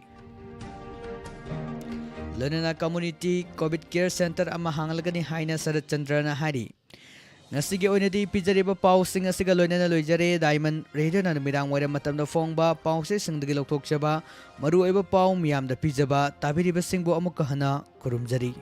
ꯂꯣꯏꯅꯅ community COVID care center ꯑꯃ ꯍꯥꯡꯂꯒꯅꯤ ꯍꯥꯏꯅ ꯁꯔꯠ ꯆꯟꯗ꯭ꯔꯅ ꯍꯥꯏꯔꯤ꯫ ꯉꯁꯤꯒꯤ ꯑꯣꯏꯅꯗꯤ ꯄꯤꯖꯔꯤꯕ ꯄꯥꯎꯁꯤꯡ ꯑꯁꯤꯒ ꯂꯣꯏꯅꯅ ꯂꯣꯏꯖꯔꯦ꯫ Diamond Radio ꯅ ꯅꯨꯃꯤꯗꯥꯡ ꯋꯥꯏꯔꯝ ꯃꯇꯝꯗ ꯐꯣꯡꯕ ꯄꯥꯎꯆꯦꯁꯤꯡꯗꯒꯤ ꯂꯧꯊꯣꯛꯆꯕ ꯃꯔꯨꯑꯣꯏꯕ ꯄꯥꯎ ꯃꯤꯌꯥꯝꯗ ꯄꯤꯖꯕ ꯇꯥꯕꯤꯔꯤꯕꯁꯤꯡꯕꯨ ꯑꯃꯨꯛꯀ ꯍꯟꯅ ꯈꯨꯔꯨꯝꯖꯔꯤ꯫